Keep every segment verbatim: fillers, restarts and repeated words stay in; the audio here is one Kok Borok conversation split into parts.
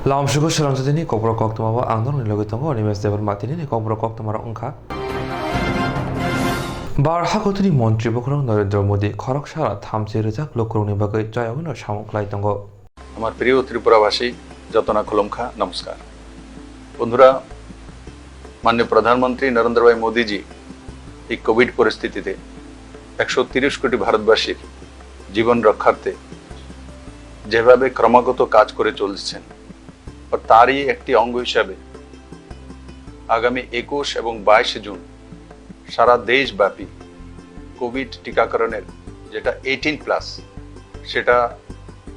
Lamsugo srangsa dini kokborok koktwma bo ang norokni logi tongo, Animesh Debbarma. Tinini kokborok koktwma rok wngkha: Bharat hakuthuni montri bokhorok Narendra Modi khoroksa thamchi rwjak lukurokni bagwi choyagwino samung khlai tongo. আমার প্রিয় ত্রিপুরাবাসী, যতনা খুলুমখা, নমস্কার। বন্ধুরা, মাননীয় প্রধানমন্ত্রী নরেন্দ্র ভাই মোদীজি এই কোভিড পরিস্থিতিতে একশো তিরিশ কোটি ভারতবাসীর জীবন রক্ষার্থে যেভাবে ক্রমাগত কাজ করে চলছেন, আর তারই একটি অঙ্গ হিসাবে আগামী একুশ এবং বাইশে জুন সারা দেশব্যাপী কোভিড টিকাকরণের, যেটা এইটিন প্লাস, সেটা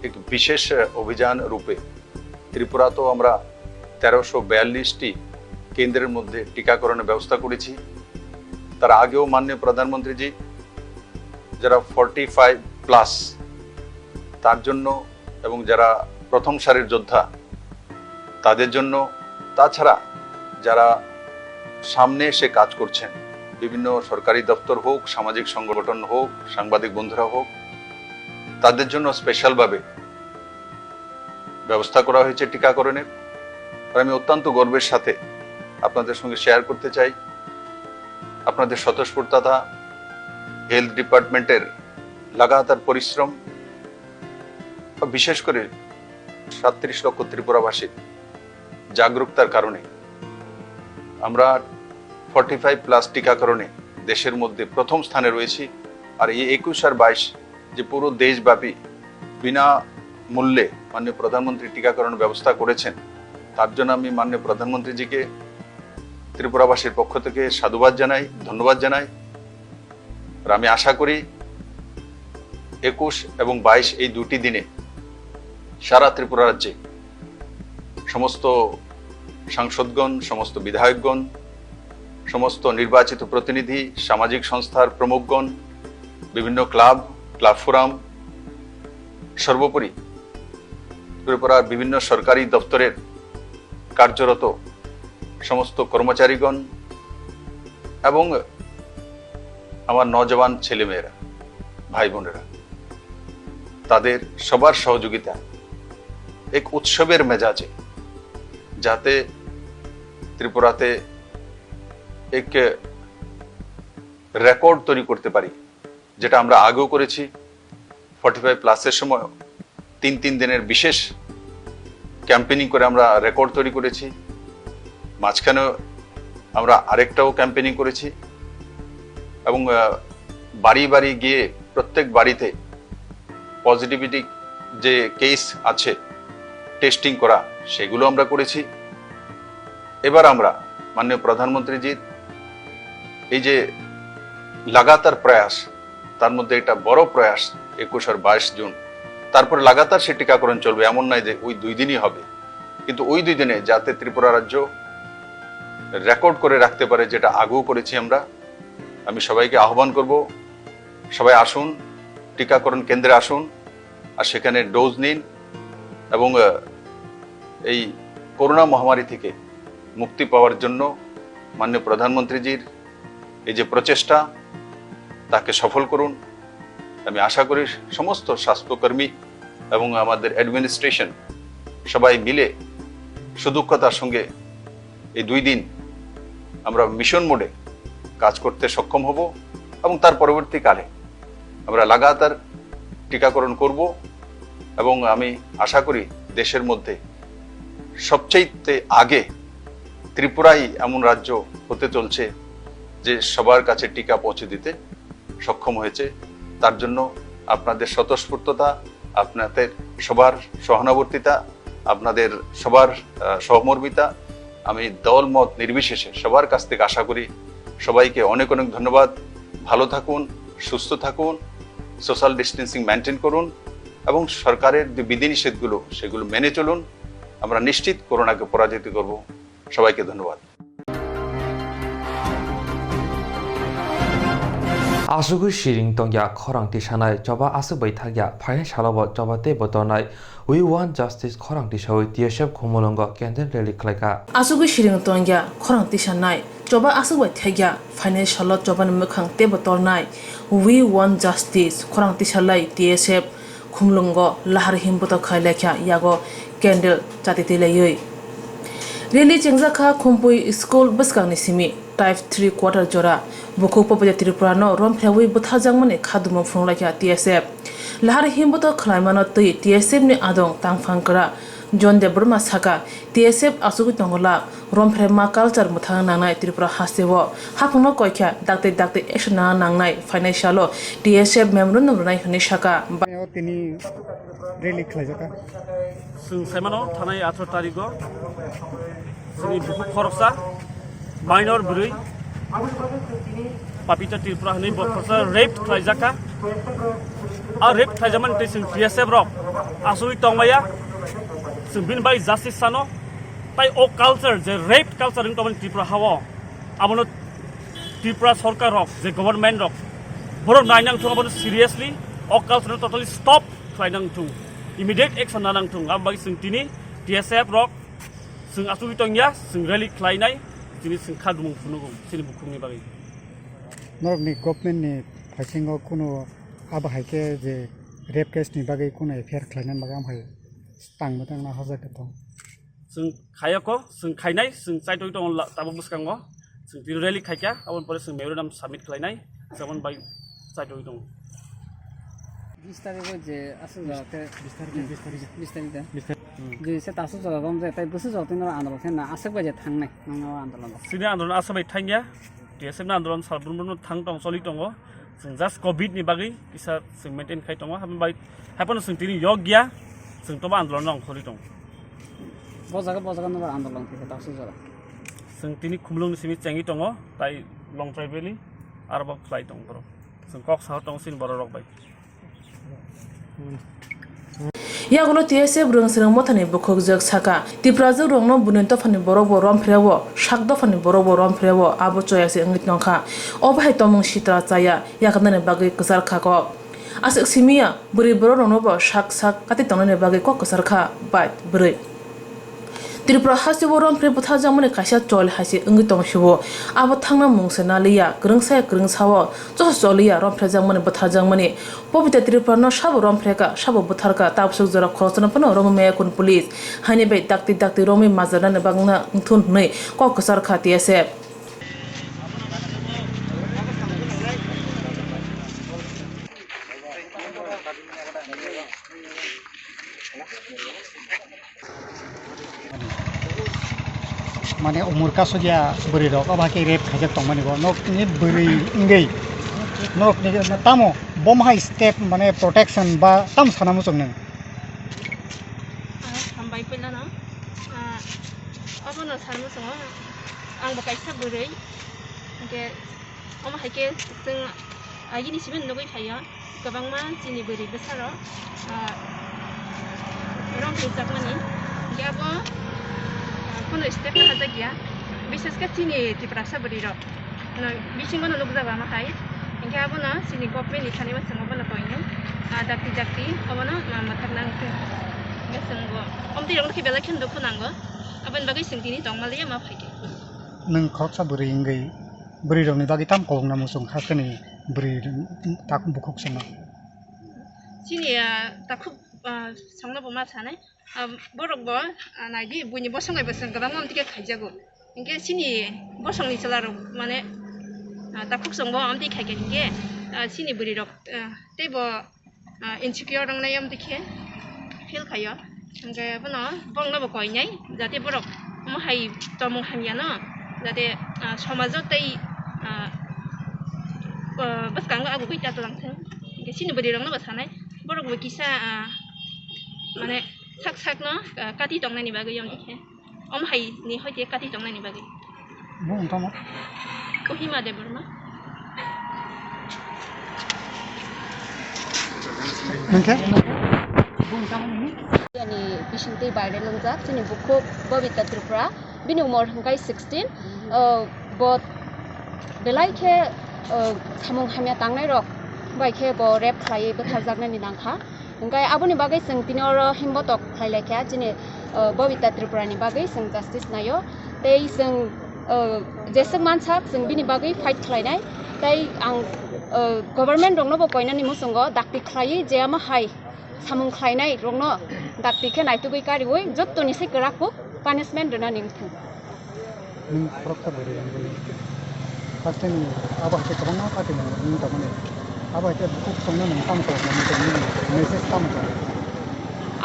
এক বিশেষ অভিযান রূপে ত্রিপুরাতেও আমরা তেরোশো বিয়াল্লিশটি কেন্দ্রের মধ্যে টিকাকরণের ব্যবস্থা করেছি। তার আগেও মাননীয় প্রধানমন্ত্রীজি যারা ফর্টি ফাইভ প্লাস, তার জন্য, এবং যারা প্রথম সারির যোদ্ধা, তাদের জন্য, তাছাড়া যারা সামনে এসে কাজ করছেন, বিভিন্ন সরকারি দপ্তর হোক, সামাজিক সংগঠন হোক, সাংবাদিক বন্ধুরা হোক, তাদের জন্য স্পেশালভাবে ব্যবস্থা করা হয়েছে টিকাকরণের। আর আমি অত্যন্ত গর্বের সাথে আপনাদের সঙ্গে শেয়ার করতে চাই, আপনাদের স্বতঃস্ফূর্ততা, হেলথ ডিপার্টমেন্টের লাগাতার পরিশ্রম, বা বিশেষ করে সাতত্রিশ লক্ষ ত্রিপুরাবাসীর জাগরুকতার কারণে আমরা ফর্টি ফাইভ প্লাস টিকাকরণে দেশের মধ্যে প্রথম স্থানে রয়েছি। আর এই একুশ আর বাইশ যে পুরো দেশব্যাপী বিনা মূল্যে মাননীয় প্রধানমন্ত্রী টিকাকরণ ব্যবস্থা করেছেন, তার জন্য আমি মাননীয় প্রধানমন্ত্রীজিকে ত্রিপুরাবাসীর পক্ষ থেকে সাধুবাদ জানাই, ধন্যবাদ জানাই। আর আমি আশা করি একুশ এবং বাইশ এই দুটি দিনে সারা ত্রিপুরা রাজ্যে সমস্ত সাংসদগণ, সমস্ত বিধায়কগণ, সমস্ত নির্বাচিত প্রতিনিধি, সামাজিক সংস্থার প্রমুখগণ, বিভিন্ন ক্লাব, ক্লাব ফোরাম, সর্বোপরি ত্রিপুরার বিভিন্ন সরকারি দপ্তরের কার্যরত সমস্ত কর্মচারীগণ এবং আমার নওজওয়ান ছেলেমেয়েরা, ভাই বোনেরা, তাদের সবার সহযোগিতা এক উৎসবের মেজাজে, যাতে ত্রিপুরাতে এক রেকর্ড তৈরি করতে পারি, যেটা আমরা আগেও করেছি। ফর্টি ফাইভ প্লাসের সময় তিন তিন দিনের বিশেষ ক্যাম্পেইনিং করে আমরা রেকর্ড তৈরি করেছি। মাঝখানে আমরা আরেকটাও ক্যাম্পেইনিং করেছি এবং, আহ, বাড়ি বাড়ি গিয়ে প্রত্যেক বাড়িতে পজিটিভিটি যে কেস আছে, টেস্টিং করা, সেগুলো আমরা করেছি। এবার আমরা মাননীয় প্রধানমন্ত্রীজির এই যে লাগাতার প্রয়াস, তার মধ্যে একটা বড় প্রয়াস একুশ আর বাইশ জুন, তারপরে লাগাতার সে টিকাকরণ চলবে, এমন নয় যে ওই দুই দিনই হবে, কিন্তু ওই দুই দিনে যাতে ত্রিপুরা রাজ্য রেকর্ড করে রাখতে পারে, যেটা আগেও করেছি আমরা। আমি সবাইকে আহ্বান করব, সবাই আসুন, টিকাকরণ কেন্দ্রে আসুন, আর সেখানে ডোজ নিন এবং, আহ, এই করোনা মহামারী থেকে মুক্তি পাওয়ার জন্য মাননীয় প্রধানমন্ত্রীজির এই যে প্রচেষ্টা, তাকে সফল করুন। আমি আশা করি সমস্ত স্বাস্থ্যকর্মী এবং আমাদের অ্যাডমিনিস্ট্রেশন সবাই মিলে সুদক্ষতার সঙ্গে এই দুই দিন আমরা মিশন মোডে কাজ করতে সক্ষম হব এবং তার পরবর্তীকালে আমরা লাগাতার টিকাকরণ করব এবং আমি আশা করি দেশের মধ্যে সবচেয়ে আগে ত্রিপুরাই এমন রাজ্য হতে চলছে যে সবার কাছে টিকা পৌঁছে দিতে সক্ষম হয়েছে। তার জন্য আপনাদের স্বতঃস্ফূর্ততা, আপনাদের সবার সহানুভূতিতা, আপনাদের সবার, আহ, সহমর্মিতা, আমি দল মত নির্বিশেষে সবার কাছ থেকে আশা করি। সবাইকে অনেক অনেক ধন্যবাদ। ভালো থাকুন, সুস্থ থাকুন, সোশ্যাল ডিস্টেন্সিং মেনটেন করুন এবং সরকারের যে বিধিনিষেধগুলো, সেগুলো মেনে চলুন। আমরা নিশ্চিত করোনাকে পরাজিত করব। সবাইকে ধন্যবাদ। Asugwi siring tongya khorang tisanai, choba aswk bai thakya, phainai salo bo choba tei bo tornai. We want justice khorang tisawi T S F Khumulwngo candle rally khlaikha. Asugwi siring tongya khorang tisanai, choba aswk bai thakya, phainai salo chobani mwkhang tei bo tornai. We want justice khorang tisalai T S F Khumulwngo lahar himbuto khai laikha, yago candle chati twi laiwi. Rally chengjakha Khumpui School bwskangni simi, Type three quarter jora. Bukhuk Pobita Tripura no romphrewi bwtharjakmani khadumung phunukla kha T S F. Lahar himboto khwlaimano twi T S F ni adong tangphang kwra John Debbarma saka, T S F achugwi tongo lak, romphre ma culture mwthang nangnai Tripura hasteo. Haphangno koi kha dakti dakti action nana nangnai, phainai salo T S F memorandum rwnai hwnwi saka. O tini rally khlaijak kha. Chwng saimano thanai atharo tarigo chini bukhuk khoroksa minor bwrwi Papita Tripura hwnwi bo khoroksa rape khlaijak kha. A rape khlaijakmani tei chwng T S F rok asugwi tongmaya. Chwng bini bai justice sano. Tai o culture je rape culture wng tongmani Tripura hao, abono Tripura sorkar rok je government rok borok nainang thung, abono seriously o culture no totally stop khlainang thung, immediate action nanang thung. Abo bagwi chwng tini T S F rok chwng asugwi tongya, chwng rally khlainai, tini chwng khadumung phunugo chini bukhukni bagwi. Norokni government ni phasingo kuno abo hai khe je rape case ni bagwi kuno F I R khlainani bagwi am hai tangma tangna hajak tong. Chwng khayoko, chwng khainai, chwng chaitogwi tongo la-, tabuk bwskango. Chwng tini rally khaikha, aboni pore chwng memorandum submit khlainai, jabon bai chaitogwi tongo. Bis tarikh o je aswk jora khe bis tarikh, bis tarikh. Bis tarikh da? Bis tarikh. Hmm. Je se tasuk jora rom je, tai bwswk jora tini andolon khe na aswk bai je thangnai, nang o andolon o. Chini andolon aswk bai thangya, T S F ni andolon sal brum brum thang tong choli tongo. Chwng just covid ni bagwi kisa chwng maintain khai tongo, haphano bai, haphano chwng tini yok ya, chwng tobo andolon no ongkhorwi tongo. Bo jaga, bo jaga no andolon kisa tasuk jora. Chwng tini Khumulwng ni simi chengwi tongo, tai Longtrai Valley aro bo khlai tongo borok. Chwng kok sahor tongo chini borok rok bai. Yagulo T S F rwng swrwng mothani bukhukjwk saka, Tiprajwk rokno buini dophani borok bo romphrewo, sak dophani borok bo romphrewo, abo choya se wngwi tongkha. Obo hai tongmung sitra chaya, yaknani bagwi kwchar kha kok. Aswk simiya, bwrwi borok rokno bo sak sak kati tongnani bagwi kok kwchar kha, bai bwrwi. Tripura hasteo romphrwi bwtharjakmani kaisa chol hai se wngwi tong phio. Abo thangna mung se naliya, kwrwngsa ya kwrwngsa o, choso choliya romphrjakmani bwtharjakmani. Pobita Tripura no sabo romphre ka, sabo bwthar ka, tabswk jora khoroksano phano romwi maya kun police. Haini bai dakti dakti romwi majarnani bagwna wngthun hwnwi kok kwchar kha T S F. Mane umur kasugya bwrwi rok obo hai khe rape khaijak tongmani bo nok ni bwrwi wngwi nok ni tamo bom hai step mane protection ba tam sana muchung nang. Ang hambai puila no, ah, obo no sana muchungo ang bo kaisa bwrwi hingke omo hai khe chwng agini simi nugwi phaio. Kwbangma chini bwrwi bwsarok, ah, rong kaijakmani, hingke abo, ah, kono step no hajak ya, bises khe chini Tiprasa bwrwi rok no bisingo no nukjago ama hai, hingke abono chini government ni thani bo chwng abono koinai, ah, dakti dakti obono ma mwthak nang thung, hingke chwng bo omtwi rok no khe belai khe dukhu nango, aboni bagwi chwng tini tongma liya ma phaikhe. Nwng khoroksa bwrwi wngwi bwrwi rokni bagwi tam kobokna muchung haste ni bwrwi tak bukhuk songno. Chini, ah, takhuk, ah, songno bo ma sanai, ah, borok bo, ah, naidi buini bosong bai bo chwng kwbangma amtwi khe khaijago. Hinkhe chini bosongni chwla rok mane, ah, takhuk song bo amtwi khaikha hinkhe, ah, chini bwrwi rok, ah, teibo, ah, insecure wngnai amtwi khe feel khaio. Hinkhe bono borokno bo koinai jate borok omo hai tongmung hamya no jate, ah, somajo tei, ah, ah, bwskango agugwi ta twlang thung. Hinkhe chini bwrwi rokno bo sanai borok bo kisa, ah, mane sak sakno, ah, kati tongnani bagwi amtwi khe. Omo hai ni hoi te kati tongnani bagwi. Bo wngkha mo? Kohima Debbarma. Hingke? Bo wngkha mo nini? Yani bisingtwi viral wngjak chini bukhuk Babita Tripura. Bini umor hwnkhe sixteen. O, bo belai khe, o, samung hamya tangnai rok bai khe bo rape khlaiwi bwtharjaknani nangkha. Hingke aboni bagwi chwng tini oro himbotok khlai laikha, chini, uh, Babita Tripura ni bagwi chwng justice naio. Tei chwng, uh, jeswk mansak chwng bini bagwi fight khlainai. Tei ang, uh, government rokno bo koinani muchungo dakti khlaiwi je ama hai samung khlainai rokno Dakti khe naitugwi kariui jottoni se kwrak kuk punishment rwnani wngthung. Nwng khoroksa bwrwi wngwi first time abo hai khe kwbangma party ni wngwi tongmani. Abo hai khe bukhuk songno nwng tamo khe message tamo khe?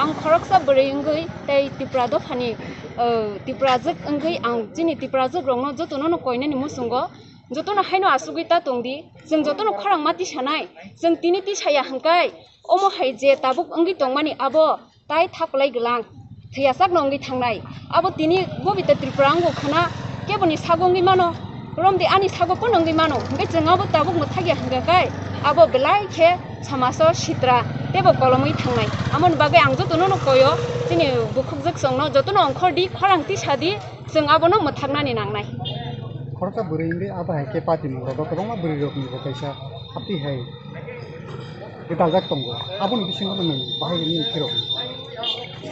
Ang khoroksa bwrwi wngwi tei Tripura dophani, uh, Tiprajwk wngwi ang chini Tiprajwk rokno jotono no koinani muchungo jotono haino asugwi ta tongdi. Chwng jotono khorang ma tisanai, chwng tini tisaya hwnkhe omo hai je tabuk wngwi tongmani abo tai thaplai gwlang, thwiyasak no wngwi thangnai. Abo tini Bobita Tripura wngwi khwna keboni sago wngwi mano, romdi ani sago pono wngwi mano. Hwnkhe chwng abo tabuk mwthakya hwnkhe kai abo belai khe somaso sitra teibo kolomwi thangnai. Amoni bagwi ang jotono no koyo, chini bukhukjwk chwngno jotono ongkhordi, khorang tisadi, chwng abono mwthaknani nangnai. Khoroksa bwrwi wngwi abo hai khe party ni rok kwbangma bwrwi rok ni bo kaisa hapti hai. Kwtaljak tongo. Aboni bisingo no nwng bahai nini phirok?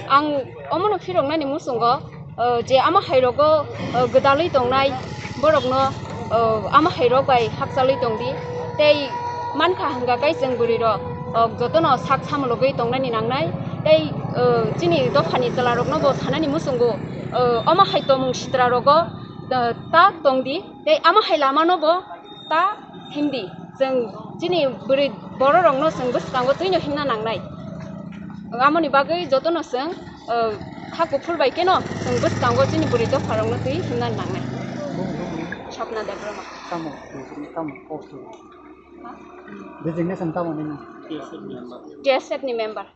Ang omono phiroknani muchungo, uh, je ama hairogo, uh, gwdalwi tongnai borokno, uh, ama hairok bai hakchalwi tongdi. Tei mankha hwnkha kai chwng bwrwi rok, uh, jotono sak samulogwi tongnani nangnai. Tei, uh, chini dophani chwla rokno bo sanani muchungo, uh, omo hai tongmung sitra rogo, uh, ta tongdi. Tei ama hai lama no bo ta himdi. Chwng chini bwrwi bororokno chwng bwskango twino himna nangnai. Amoni bagwi jotono chwng, uh, ha kuphur bai kheno chwng bwskango chini bwrwi dopharokno twi himna nangnai. Swapna Debbarma. Tamo, tamo post. Ha? Designation tamo nini? T S F ni member.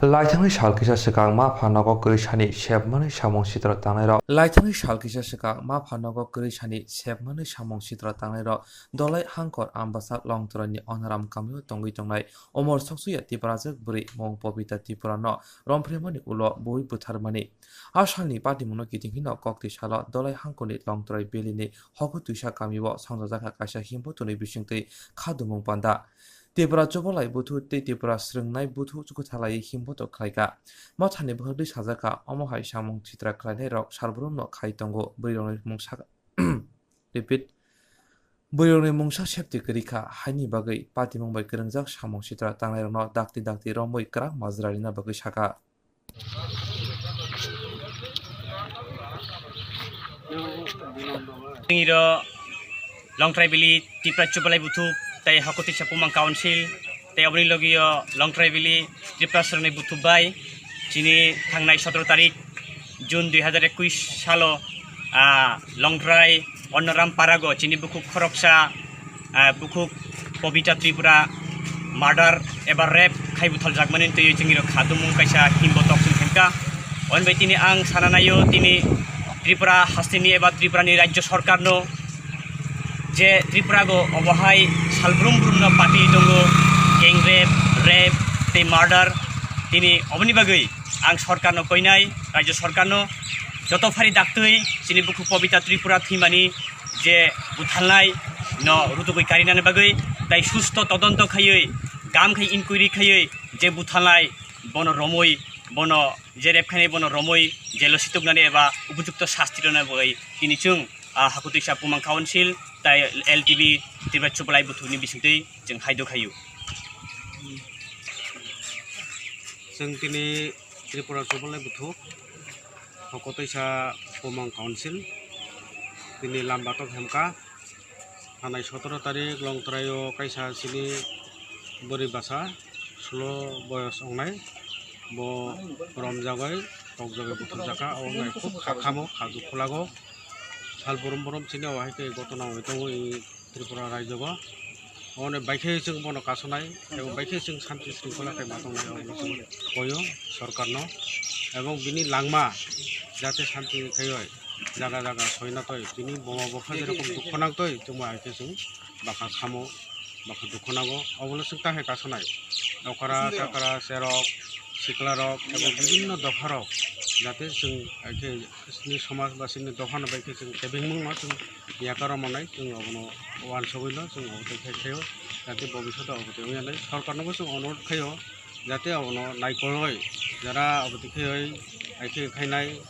Laithangni sal kisa swkang ma pha nogo kwrwi sani sepmani samung sitra tangnairok. Laithangni sal kisa swkang ma pha nogo kwrwi sani sepmani samung sitra tangnairok Dolai Hangkor Ambasa Longtroini Onaram kamio tongwi tongnai omor soksuya Tiprajwk bwrwi mung Pobita Tripura no romphrimani ulo bui butharmani. A salni patimungno kiting hino kokti salo Dolai Hangkorni Longtrai Valley ni Hoku Twisa kamio songchajakha kaisa himbo twnwi bisingtwi khadumung panda. Tripura Chubalai buthu tei Tripura Srwngnai buthu chukuthalai himboto khlaikha. Mothani bwkhakdi sajakha, omo hai samung sitra khlainairok salbrumno khai tongo, bwrwirokni mungsa, repeat, bwrwirokni mungsa safety kwrwi kha, haini bagwi patimung bai kwrwngjak samung sitra tangnairokno dakti dakti romwi kwrak majra rina bagwi sakha. Chini ro Longtrai Valley Tripura Chubalai buthu tei Hoku Twisa Bumang Council tei oboni logi o Longtrai Valley Tripura Srwngnai buthu bai chini thangnai sotoro tarik June dui hazar ekwis salo, ah, Longtrai Onnoram Parago chini bukhuk khoroksa, ah, bukhuk Pobita Tripura murder eba rape khai buthaljakmani twiwi chwngni rok khadumung kaisa himbo tok chwng khenkha. Oni bai tini ang sana naio tini Tripura hasteni eba Tripurani rajyo sorkarno je Tripurago obohai salbrum brumno pati tongo gang rape, rape tei murder, tini oboni bagwi ang sorkarno koinai, rajyo sorkarno joto phari daktwi chini bukhuk Pobita Tripura thwimani je buthalnai no rutugwi karinani bagwi, tai susto todonto khaiwi, gam khai inquiry khaiwi, je buthalnai bono romwi, bono je rep khainai bono romwi, jelo situknani eba upojukto sasti rwna bagwi tini chwng, ah, Hoku Twisa Bumang Council tai L T B Tripura Chubalai buthuni bisingtwi chwng haido khaio. Chwng tini Tripura Chubalai buthu, Hoku Twisa Bumang Council, tini lamba tok hemkha. Thanai sotoro tarik Longtrai o kaisa chini bwrwi basa sulo boyos ongnai, bo romjagwi tokjagwi butharjakha, o wngnai khub kha khamo, kha dukhu lago. Sal borom borom chini o hai khe gotona wngwi tongo i Tripura rajyo o. Oni baikhe chwng bono kasonai, ebo baikhe chwng santi sringkhola khe ma tongnai, obo chwng koyo sorkarno. Ebong bini langma jate santi khaioi jaga jaga soina toi, tini boma bokha jerokom dukho nang toi, chwngbo hai khe chwng bakha khamo, bakha dukho nango, obono chwng ta hai kasonai. Okra, chakra, cherok, sikla rok, ebong bibinno dopha rok jate chwng hai khe chini somaj ba chini dophano bai khe chwng kebengmungno chwng yakaro manai, chwng abono uansugwino chwng obo twi khai khaio, jate bobishoto obo twi wngya nai. Sorkarnobo chwng onurodh khaio, jate abono naikolwi jara obo twi khaioi, hai khe khainai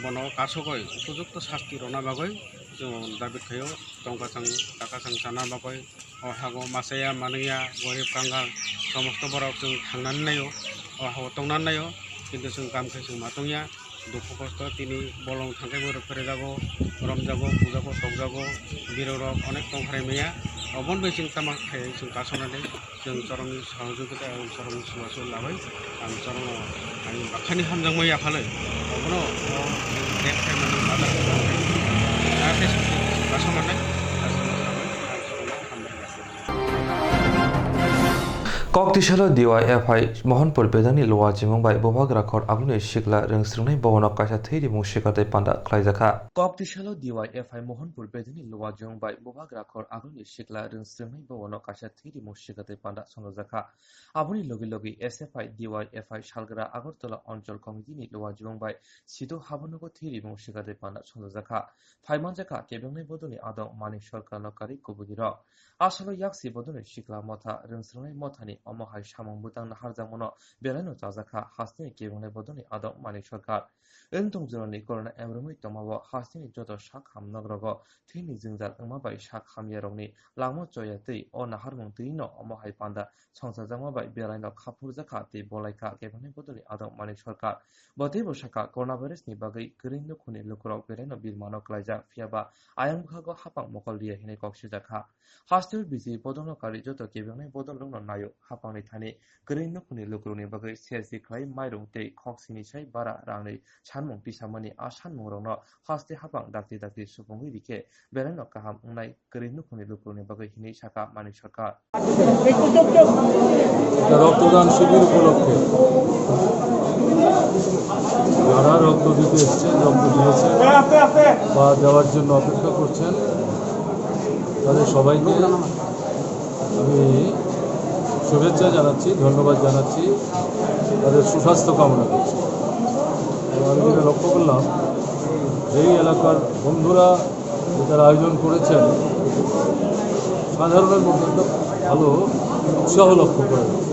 bono kasugoi upojukto sasti rwna bagwi Chwng dabi khaio, tongkha chwng taka chwng chana bagwi o hago machaya manwiya gorib kangal somosto borok chwng thangnani naio, o hago tongnani naio, kintu chwng kam khai chwng ma tongya, dukhu kosto tini bolong thangkhai borok phrejago, romjago, pujago, tokjago, birok rok onek tongkharai maya, oboni bai chwng tama khai chwng kasonani. Chwng chorongni sahojogita ebong chorongni chubachu labai ang chorongno ani bakhani hamjakma yaphalwi obono o chwng nek khaimani bada chwng kasonani kasongo sabai ang chorongno hamjakma. Kok tisalo D Y F I Mohanpur bedani Luwa Jimung bai Bubak Rakhor agulni sikla rwngsrwngnai bobono kaisa thwi rimung sikatwi panda khlaijakha. Kok tisalo D Y F I Mohanpur bedani Luwa Jimung bai Bubak Rakhor agulni sikla rwngsrwngnai bobono kaisa thwi rimung sikatwi panda songjakha. Aboni logi logi S F I D Y F I salgra Agartala Anchal Committee ni Luwa Jimung bai Sido Habonogo thwi rimung sikatwi panda songjakha. Phaimanjakha kebengnai bodolni adong Manik Sarkar no karwi kubuni rok. Asalo yaksi bodolni sikla motha rwngsrwngnai mothani omo hai samung bwtang naharjakmano belaino chajakha hasteni kebengnai bodolni adong Manik Sarkar. Wng tong jorani corona emrwngwi tongmao hasteni joto sak ham nogrogo thwini jwngjal wngma bai sak hamyarokni langma choya twi o naharmung twino omo hai panda songchajakma bai belaino khaphurjakha tei bolaikha kebengnai bodolni adong Manik Sarkar. Bo teibo sakha, coronavirus ni bagwi kwrwi nukhungni lukurok belaino birmano klaijak, phiyaba ayang bwkhago hapang mokol riya hinwi kok sijakha. Hasteo B J P bodolno karwi joto kebengnai bodolrokno naio, hapangni thani kwrwi nukhungni lukurokni bagwi sersi khlai mairung tei khok sini sai bara rangni sanmung tisamani a sanmungrokno haste hapang dakti dakti supungwi rikhe belaino kaham wngnai kwrwi nukhungni lukurokni bagwi hinwi sakha Manik Sarkar. এটা রক্তদান শিবির উপলক্ষে যারা রক্ত দিতে এসছেন, রক্ত দিয়েছেন বা দেওয়ার জন্য অপেক্ষা করছেন, তাদের সবাইকে আমি শুভেচ্ছা জানাচ্ছি, ধন্যবাদ জানাচ্ছি, তাদের সুস্বাস্থ্য কামনা করছি। এবং আমি যেটা লক্ষ্য করলাম, যেই এলাকার বন্ধুরা যেটার আয়োজন করেছেন, সাধারণের মধ্যে একটা ভালো উৎসাহ লক্ষ্য করা যাচ্ছে।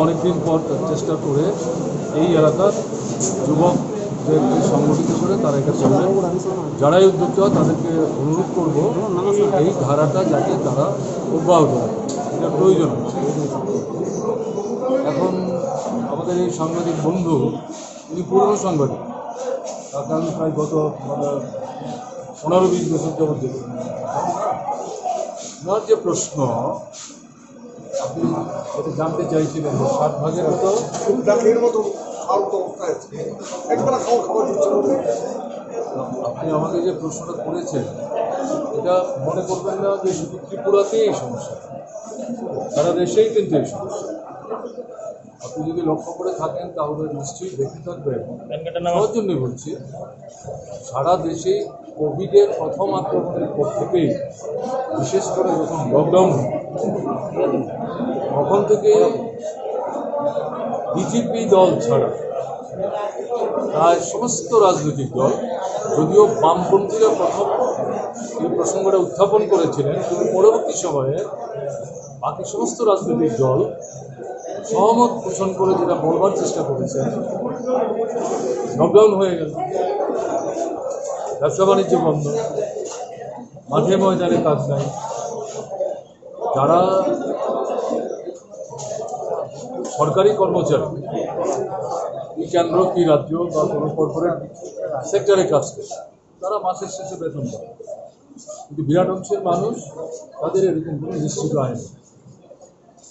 অনেকদিন পর চেষ্টা করে এই এলাকার যুবকদেরকে সংগঠিত করে তারা এটা করলেন। যারাই উদ্যোক্তা, তাদেরকে অনুরোধ করব এই ধারাটা যাতে তারা অব্যাহত রাখে, এটা প্রয়োজন আছে। এখন আমাদের এই সাংবাদিক বন্ধু, উনি পুরনো সাংবাদিক, তাকে আমি প্রায় গত, মানে, পনেরো বিশ বছর যাবত দেখি। ওনার যে প্রশ্ন, আপনি যেটা জানতে চাইছিলেন, যে সাত ভাগের মতো, এর মতো আর তো অবস্থায় আছে। একবার খাওয়া খাওয়া দিচ্ছে না। আপনি আমাকে যে প্রশ্নটা করেছেন, এটা মনে করবেন না যে শুধু ত্রিপুরাতেই এই সমস্যা, সারা দেশেই কিন্তু এই সমস্যা। আপনি যদি লক্ষ্য করে থাকেন, তাহলে নিশ্চয়ই দেখে থাকবেন। সবার জন্যই বলছি, সারা দেশেই কোভিডের প্রথম আক্রমণের পর থেকেই, বিশেষ করে যখন লকডাউন হয়, তখন থেকে বিজেপি দল ছাড়া প্রায় সমস্ত রাজনৈতিক দল, যদিও বামপন্থীরা প্রথম এই প্রসঙ্গটা উত্থাপন করেছিলেন, কিন্তু পরবর্তী সময়ে বাকি সমস্ত রাজনৈতিক দল সহমত পোষণ করে যেটা বলবার চেষ্টা করেছেন, লকডাউন হয়ে গেল, ব্যবসা বাণিজ্য বন্ধ, মাঠে ময়দানে কাজ নাই। যারা সরকারি কর্মচারী, কি কেন্দ্র, কি রাজ্য বা কোনো কর্পোরেট সেক্টরে কাজ করে, তারা মাসের শেষে বেতন পায়। কিন্তু বিরাট অংশের মানুষ, তাদের এরকম কোনো নিশ্চিত আয় নেই।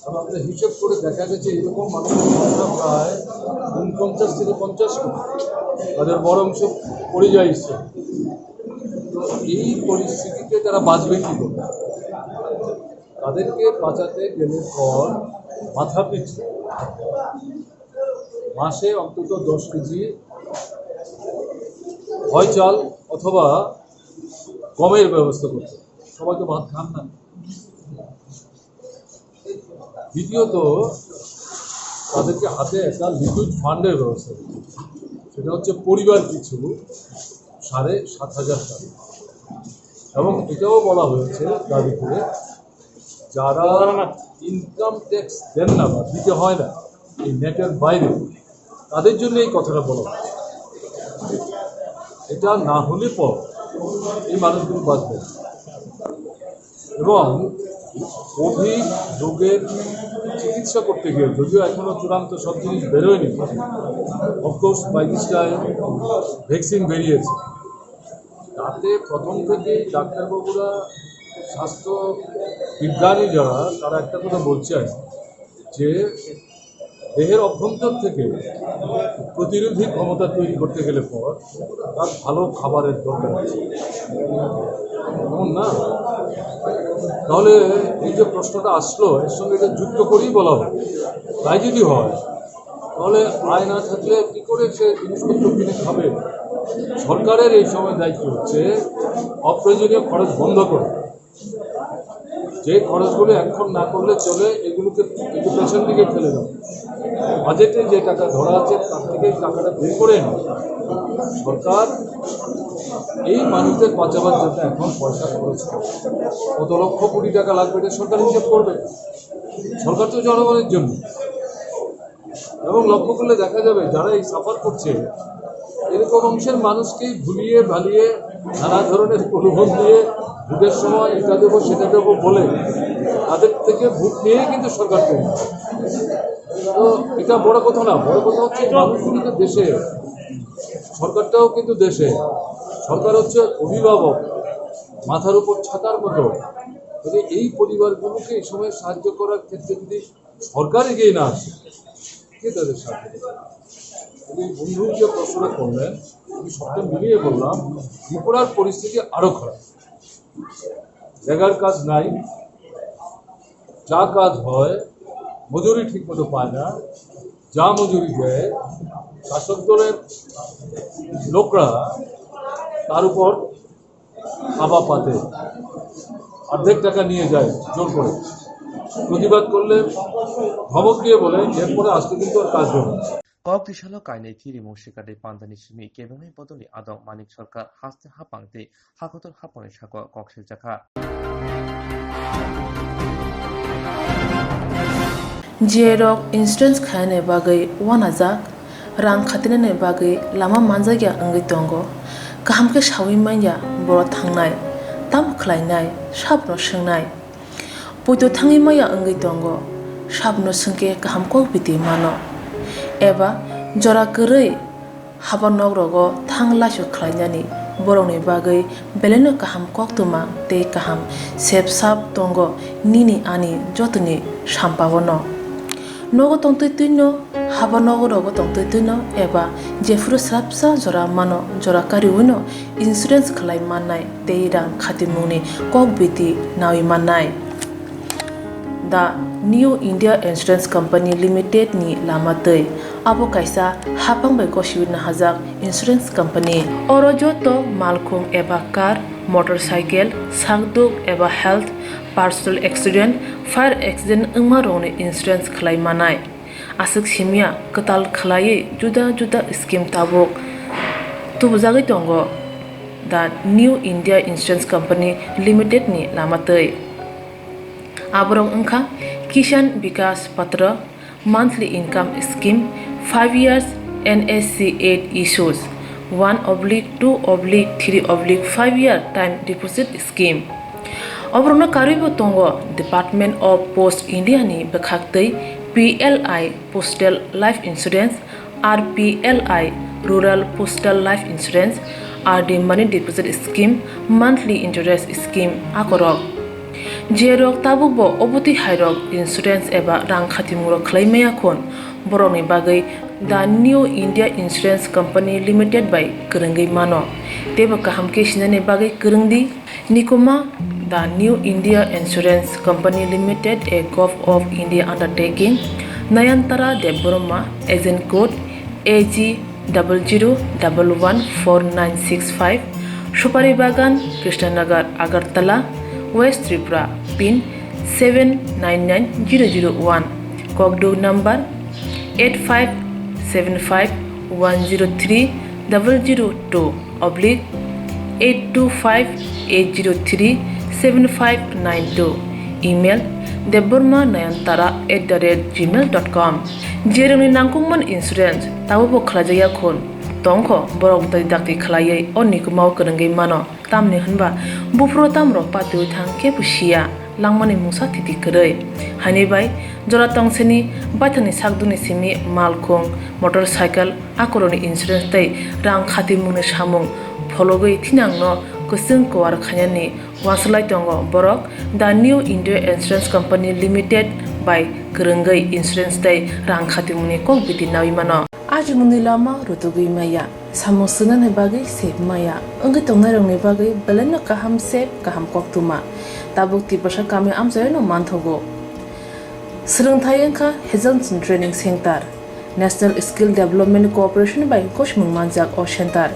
কারণ আমরা হিসেব করে দেখা গেছে, এরকম মানুষের সংখ্যা প্রায় ঊনপঞ্চাশ থেকে পঞ্চাশ কোটি। তাদের বড় অংশ পরিযায়ী শ্রমিক। তো এই পরিস্থিতিতে তারা বাঁচবে কী করে? তাদেরকে বাঁচাতে গেলে পর মাথাপিছু মাসে অন্তত দশ কেজি হয় চাল অথবা গমের ব্যবস্থা করতে হবে। সবাই তো ভাত খান না। দ্বিতীয়ত, তাদেরকে হাতে একটা লিকুইড ফান্ডের ব্যবস্থা করতে হবে। সেটা হচ্ছে পরিবার পিছু সাড়ে সাত হাজার টাকা। এবং এটাও বলা হয়েছে দাবি করে, যারা ইনকাম ট্যাক্স দেন না বা দিতে হয় না এই নেটের বাইরে, তাদের জন্য এই কথাটা বলা হয়েছে। এটা না হলে পর এই মানুষগুলো বাঁচবে। এবং কোভিড রোগের চিকিৎসা করতে গিয়ে, যদিও এখনো চূড়ান্ত সব জিনিস বেরোয়নি, of course by this time vaccine বেরিয়েছে, তাতে প্রথম থেকেই ডাক্তারবাবুরা, স্বাস্থ্য বিজ্ঞানী যারা, তারা একটা কথা বলছেন যে দেহের অভ্যন্তর থেকে প্রতিরোধী ক্ষমতা তৈরি করতে গেলে পর তার ভালো খাবারের দরকার আছে, এমন না? তাহলে এই যে প্রশ্নটা আসলো, এর সঙ্গে এটা যুক্ত করেই বলা হয়। তাই যদি হয়, তাহলে আয় না থাকলে কি করে সে জিনিসপত্র কিনে খাবে? সরকারের এই সময় দায়িত্ব হচ্ছে অপ্রয়োজনীয় খরচ বন্ধ করে, যে খরচগুলো এখন না করলে চলে, এগুলোকে এডুকেশন দিকে ফেলে দাও। বাজেটে যে টাকা ধরা আছে, তার থেকে এই টাকাটা বের করে এনে সরকার এই মানুষদের বাঁচাবার জন্য এখন পয়সা খরচ করে। কত লক্ষ কোটি টাকা লাগবে, এটা সরকার হিসেব করবে। সরকার তো জনগণের জন্য। এবং লক্ষ্য করলে দেখা যাবে, যারা এই সাফার করছে, এরকম অংশের মানুষকেই ভুলিয়ে ভালিয়ে, নানা ধরনের প্রলোভন দিয়ে, ভোটের সময় এটা দেবো, সেটা দেবো বলে, তাদের থেকে ভোট নিয়ে কিন্তু সরকার তৈরি হয়। তো এটা বড় কথা না, বড় কথা হচ্ছে এই মানুষগুলো তো দেশে, সরকারটাও কিন্তু দেশে। সরকার হচ্ছে অভিভাবক, মাথার উপর ছাতার মতো। এই পরিবারগুলোকে এই সময় সাহায্য করার ক্ষেত্রে যদি সরকার এগিয়ে না আসে, কে তাদের সাহায্য করবে? এই বন্ধু যে প্রশ্নটা করলেন, আমি সবটা মিলিয়ে বললাম, ত্রিপুরার পরিস্থিতি আরো খারাপ। জায়গার কাজ নাই, যা কাজ হয় মজুরি ঠিক মতো পায় না, যা মজুরি দেয় শাসক দলের লোকরা তার উপর থাবা পাতে, অর্ধেক টাকা নিয়ে যায় জোর করে। প্রতিবাদ করলে ধমক দিয়ে বলে, এরপরে আসতে কিন্তু আর কাজ দেবে না। Kok tisalo kainwi khirimung sikatwi pandani simi kebengwi bodolni adong Manik Sarkar haste hapang tei hakotor hapangni sako kok siljakha. Jiyai rok insurance khainani bagwi uanajak, rang khatinani bagwi lama manjakya wngwi tongo. Kaham khe saui manya borok thangnai, tamo khlainai, sabono swngnai. Poito thangwi manya wngwi tongo, sabono swngkhe kaham kok biti mano. Eba jora kwrwi haba nok rogo thang laisu khlainani borokni bagwi belaino kaham koktwma tei kaham sep sap tongo nini ani jotoni sampao no. Nogo tongtwi twino, haba nogo rogo tongtwi twino eba jephuru swrapsa jora mano, jora kariwino insurance khlai mannai tei rang khatimungni kok biti naui mannai. The New India Insurance Company Limited ni lama twi. Abo kaisa hapang bai gosiwi nahajak insurance company. Oro joto malkhung eba car, motorcycle, sakduk eba health, personal accident, fire accident wngma rokni insurance khlai manai. Aswk simya kwtal khlaiwi juda juda scheme tabuk tubujagwi tongo The New India Insurance Company Limited ni lama twi. Aborok wngkha Kisan Vikas Patra, monthly income scheme, five years N S C eight issues, one oblique two oblique three oblique five year time deposit scheme. Oborokno karwibo tongo Department of Post India ni bwkhak twi P L I Postal Life Insurance, R P L I Rural Postal Life Insurance, R D Money Deposit Scheme, Monthly Interest Scheme akorok. Jerok tabukbo obotwi hairok insurance eba rang khatimung rok khlai maya khun, borokni bagwi The New India Insurance Company Limited bai kwrwngwi mano. Teibo kaham khe sinani bagwi kwrwng di. Nikuma, The New India Insurance Company Limited, a Govt of India undertaking, Nayantara Debbarma, agent code A G double zero double one four nine six five, Supari Bagan, Krishnanagar, Agartala, West Tripura, pin seven nine nine zero zero one, Kokduk number eight five seven five one zero three double zero two oblique eight two five eight zero three seven five nine two, email debbarma nayantara at the rate gmail dot com. Jerokni nangkukmani insurance tabukbo khlaijakya khun, Tongkho borok dakti dakti khlaiwi o nikumao kwrwngwi mano, tamni hwnba buphuru tamrok patiwi thang kebo siya langmani mungsa thiti kwrwi. Haini bai jora tongsini baithangni sakdukni simi malkhung, motorcycle, akorokni insurance tei rang khatimungni samung phologwi thinangno kwchwng kwar khainani wanswlai tongo borok The New India Insurance Company Limited bai kwrwngwi insurance tei rang khatimungni kok biti naui mano. Ajimungni lama rutugwi maya, samung swngnani bagwi sep maya, wngwi tongnairokni bagwi belaino kaham sep, kaham koktwma. Tabuk Tiprasa kami amchaino manthogo. Swrwngthai wngkha Hazelson Training Center, National Skill Development Corporation bai gosimung manjak o center.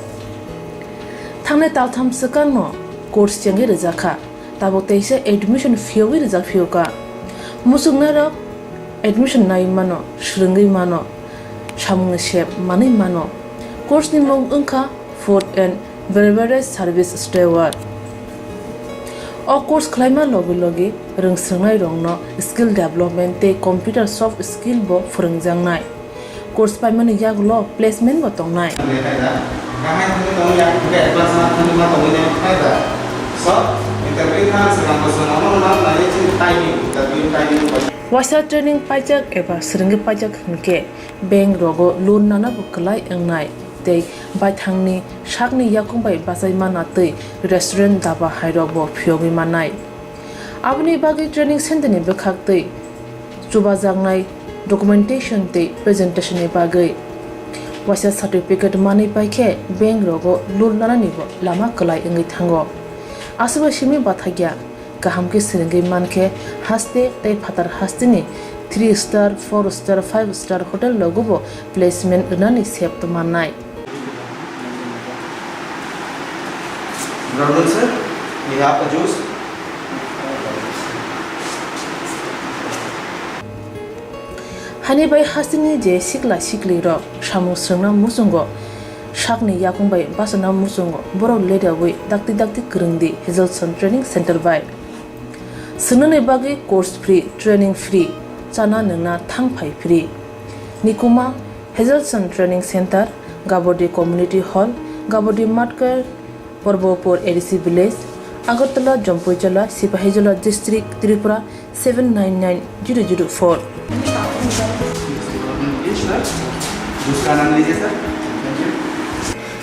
Thangnai taltham swkangno course chengwi rwjakha. Tabuk teisa admission phiyogwi rijak phiyokha. Muchungnairok admission nai mano, swrwngwi mano, samungni sep manwi mano. Course ni mung wngkha Food and Beverage Service Steward. O course khlaima logi logi rwng swrwngnairokno skill development tei computer soft skill bo phwrwngjaknai. Course paimani yagulo placement bo tongnai. Waisa training paijak eba swrwngwi paijak hwnkhe bank rogo loan nana bo kwlai wngnai tei baithangni sakni yakung bai bachai mana tei restaurant daba hairok bo phiyogwi mannai. Aboni bagwi training center ni bwkhak tei chubajaknai documentation tei presentation ni bagwi waisa certificate manwi paikhe bank rogo loan nanani bo lama kwlai wngwi thango. Aswkbai simi bathakya kaham khe swrwngwi mankhe haste tei phatar hasteni three star, four star, five star hotel rogo bo placement rwnani sep to mannai. Good afternoon, sir. We have a juice. Hani bai hasteni je sikla sikli rok samung swrwngna muchungo, sakni yakung bai bachana muchungo, borok ledawi dakti dakti kwrwngdi Hazelson Training Center bai. Swngnani bagwi course free, training free, chana nwngna thang phai free. Nikuma Hazelson Training Center, Gabodi Community Hall, Gabodi Matkar, Porbopur A D C Village, Agartala, Jampuijala, Sipahijola District, Tripura seven nine nine zero zero four.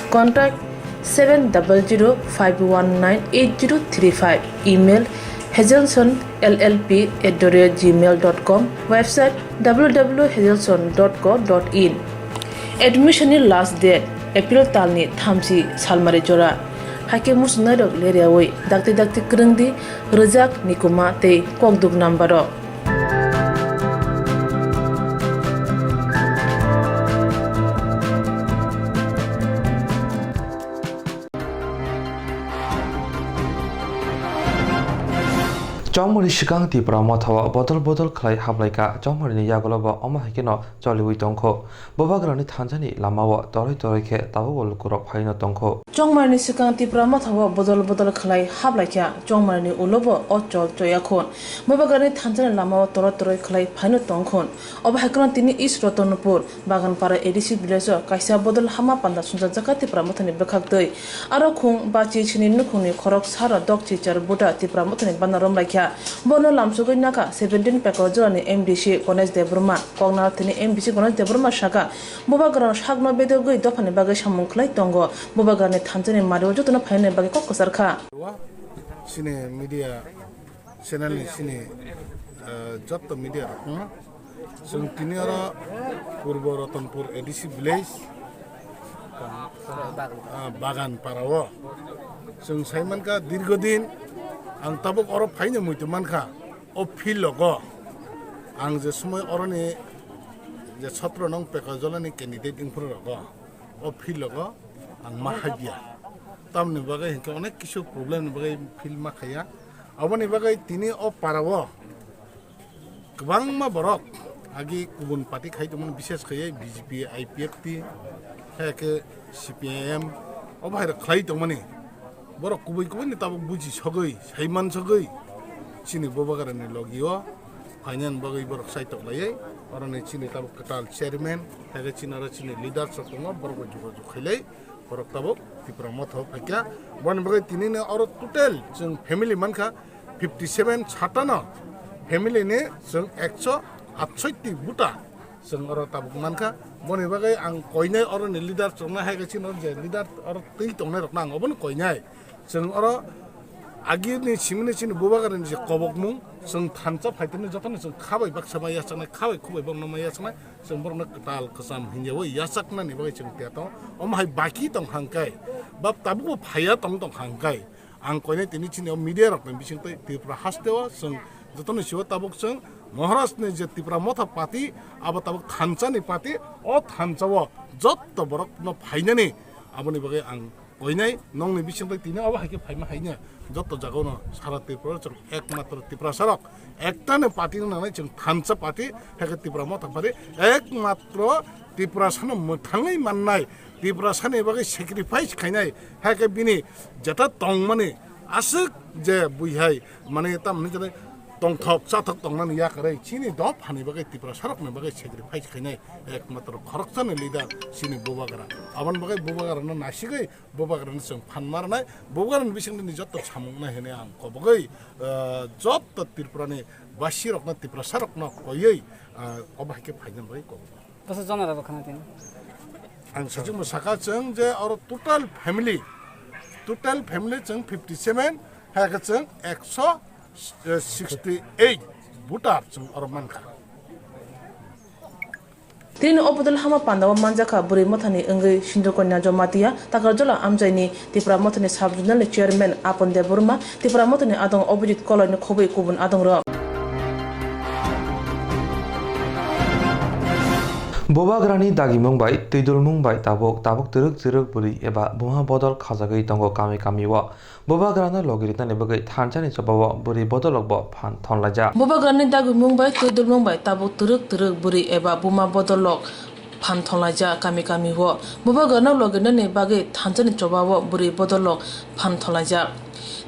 Contact seven double zero five one nine eight zero three five. Email hazelson L L P at the rate gmail dot com. Website W W W hazelson dot co dot in. Admission ni last date April talni thamchi salmari jora. Haikhe muchungnairok leriawi dakti dakti kwrwngdi rwjak nikuma tei kokduk number rok. Chongmani swkang Tipra Motha o bodol bodol khlai hablaikha, chongmani yagulo bo omo hai kheno choliwi tongkho. Bubagrani thansa ni lama o toroi toroi khe tabuk o lukurok phaino tongkho. Chongmani swkang Tipra Motha o bodol bodol khlai hablaikha, chongmani ulo bo o chol choyakhon. Bubagrani thansa ni lama o toroi toroi khlai phaino tongkhon. Obo hai kheno tini East Ratanpur, Baganpara A D C village o kaisa bodol hama panda sumjak jaka Tipra Mothani bwkhak twi. Aro khung bachi chini nukhungni khorok sara dokchi char buta Tipra Mothani bana romlaikha. Bono lamsogwi nakha seventeen Pekor Jora ni M D C Ganesh Debbarma. Koknarthani M D C Ganesh Debbarma saka, Bubagrano sakno bedogwi dophani bagwi samung khlai tongo. Bubagrani thansa ni mari o jotono phainani bagwi kok kwchar kha. Chini media channel ni chini, eh, jotto media rok no chwng tini oro Purbo Ratanpur A D C village, ah, Bagan para o chwng sai mankha dirgo din ang tabuk oro phaino muitu mankha o field logo ang je somoi oroni je sotro nong Pekajolani candidate wngphuru rogo o field logo ang ma haibiya. Tamoni bagwi hinkhe onek kisu problem ni bagwi field ma khaiya. Aboni bagwi tini o para o kwbangma borok agi kubun party khai tongmani, bises khaiwi B J P, I P F T, hai khe C P I M, o bahai rok khlai tongmani. Borok kubui kubui ni tabuk buji sogwi, saiman sogwi chini Bubagrani logi o Phainani bagwi borok saitok laiwi, oroni chini tabuk kwtal chairman, hai khe chini oro chini leaders rok tongo, borok bai jogajog khailai, borok tabuk Tipra Motha o phaikha. Boni bagwi tinini oro total chwng family mankha fifty seven, satano family ni chwng ekso atshotti buta chwng oro tabuk mankha. Boni bagwi ang koinai oroni leaders rokno, hai khe chini oro je leader oro twi tongnai rokno ang obono koinai. Chwng oro agini simini chini bubagrani je kobokmung, chwng thansa phaitani jotono chwng khabai baksa ma yachaknai, khabai khubai bokno ma yachaknai, chwng borokno kwtal kwcham hinjawi yachaknani bagwi chwng tiya tongo. Omo hai baki tong hangkai, ba tabukbo phaiya tong tong hangkai, ang koinai tini chini o media rokni bisingtwi Tripura hasteo chwng jotono siwo tabuk chwng Maharajni je Tipra Motha party, abo tabuk thansani party, o thansao jotto borokno phainani aboni bagwi ang koinai nongni bisingtwi tini obo hai khe phaima haino joto jagao no sara Tripura chwng ekmatro Tiprasa rok ektani party no nangnai chwng thansa party hai khe Tipra Motha party ekmatro Tiprasa no mwthangwi mannai Tiprasa ni bagwi sacrifice khainai hai khe bini jeta tongmani aswk je buihai mane tamni jene tongthok chathok tongnani yakarwi chini dophani bagwi Tiprasa rokni bagwi sacrifice khainai ekmatro khoroksani leader chini bubagra aboni bagwi bubagrano nasigwi Bubagrani chwng phan ma rwnai, bubagrani bisingtwi ni jotto samung nai hwnwi ang kobogwi, ah, jotto Tripurani basirokno, Tiprasarokno koiwi, ah, obo hai khe phaina bagwi kobogwi. Bwsa jona rok khana tini. Ang sachimo saka chwng je oro total family, total family chwng fifty seven, hai khe chwng ekso sixty eight voter chwng oro mankha. Tini o bodol hama pandao manjakha bwrwi mothani wngwi Sindhu Kanya Jamatia, Takarjala amchaini Tipra Mothani Sub Zonal ni Chairman Apon Debbarma, Tipra Mothani adong Abhijit Koloi ni khobwi kubun adongrok. Bubagrani dagimung bai twidulmung bai tabuk tabuk twrwk twrwk bwrwi eba buma bodol khajagwi tongo kami kami o. Bubagrano logi rinani bagwi thansani chobao bwrwi bodolrokbo phan thonlaijak. Bubagrani dagimung bai twidulmung bai tabuk twrwk twrwk bwrwi eba buma bodolrok phan thonlaijak kami kami o. Bubagrano logi rinani bagwi thansani chobao bwrwi bodolrok phan thonlaijak.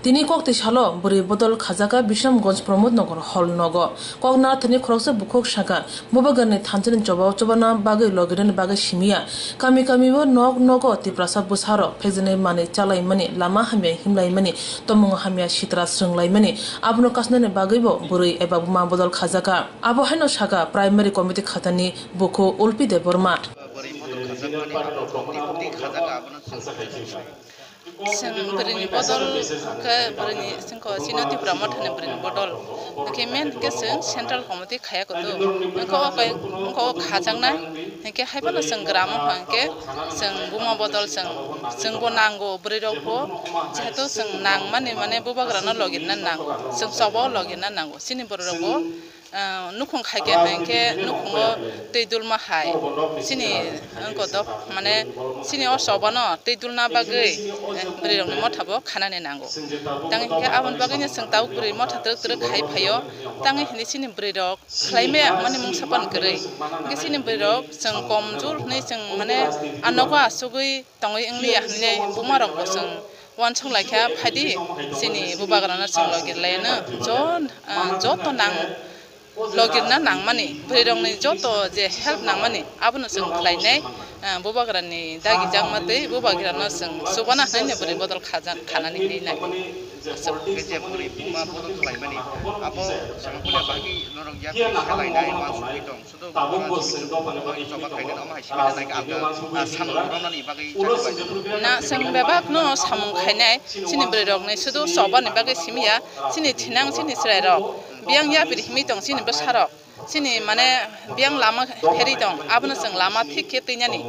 Tini kokti salo bwrwi bodol khajaka Bisramganj Pramod Nagar hall nogo. Kok narwkthani khoroksa bukhuk saka, Bubagrani thansani chobao chobana bagwi logi rinani bagwi simiya. Kami kami o nok nogo Tiprasa bwsarok phekjaknai manwi chalaimani, lama hamya himlaimani, tomung hamya sitra swrwnglaimani, abono kasnani bagwibo bwrwi eba buma bodol khajaka. Abo haino saka Primary Committee khatani bukhu Ulpi Debbarma. Bwrwi bodol khajakmani abo twi twi khajaka abono chwng Chwng bwrwini bodol khe bwrwini chwngkho chini Tipra Mothani bwrwini bodol. Hwnkhe main hwnkhe chwng Central Committee khaya kutu. Wngkha o kai, wngkha o khajaknai. Hwnkhe haiphano chwng gramo hwnkhe chwng buma bodol chwng, chwngbo nango bwrwirokbo. Jehetu chwng nangmani mane bubagrano logirna nango. Chwng chobao logirna nango. Chini bwrwirokbo Ah, nukhung khaikhe hwnkhe nukhungo twi dulma hai. Chini wngkha dok, mane chini o chobano twi dulna bagwi, eh, bwrwirokni mothabo khanani nango. Tangwi hwnkhe aboni bagwino chwng tabuk bwrwi motha twrwk twrwk khai phaio. Tangwi hwnwi chini bwrwirok khlaimaya hwnmani mungsa phano kwrwi. Hwnkhe chini bwrwirok chwng komjor hwnwi chwng mane a nogo achugwi tongwi wngliya hwnwi bumarokbo chwng uansuk laikha, phaidi chini bubagrano chwng logir laiano jo-, ah, joto nang logirna nangmani, bwrwirokni joto je help nangmani abono chwng khlainai, ah, bubagrani dagijakma twi bubagrano chwng chubana hwnwi bwrwi bodol khaja-, khanani hinwi nai. Aswk. Khe je bwrwi buma bodol khlaimani abo chwng bulia bagwi norok yak khe lainai uansugwi tong. Na, chwng bebak no samung khainai, chini bwrwi rok ni sudu choba ni bagwi simi ya, chini thinang, chini chwrai rok, biyang yapri himwi tong, chini bwsa rok, chini mane biyang lama pherwi tong, abono chwng lama thik khe twi nani,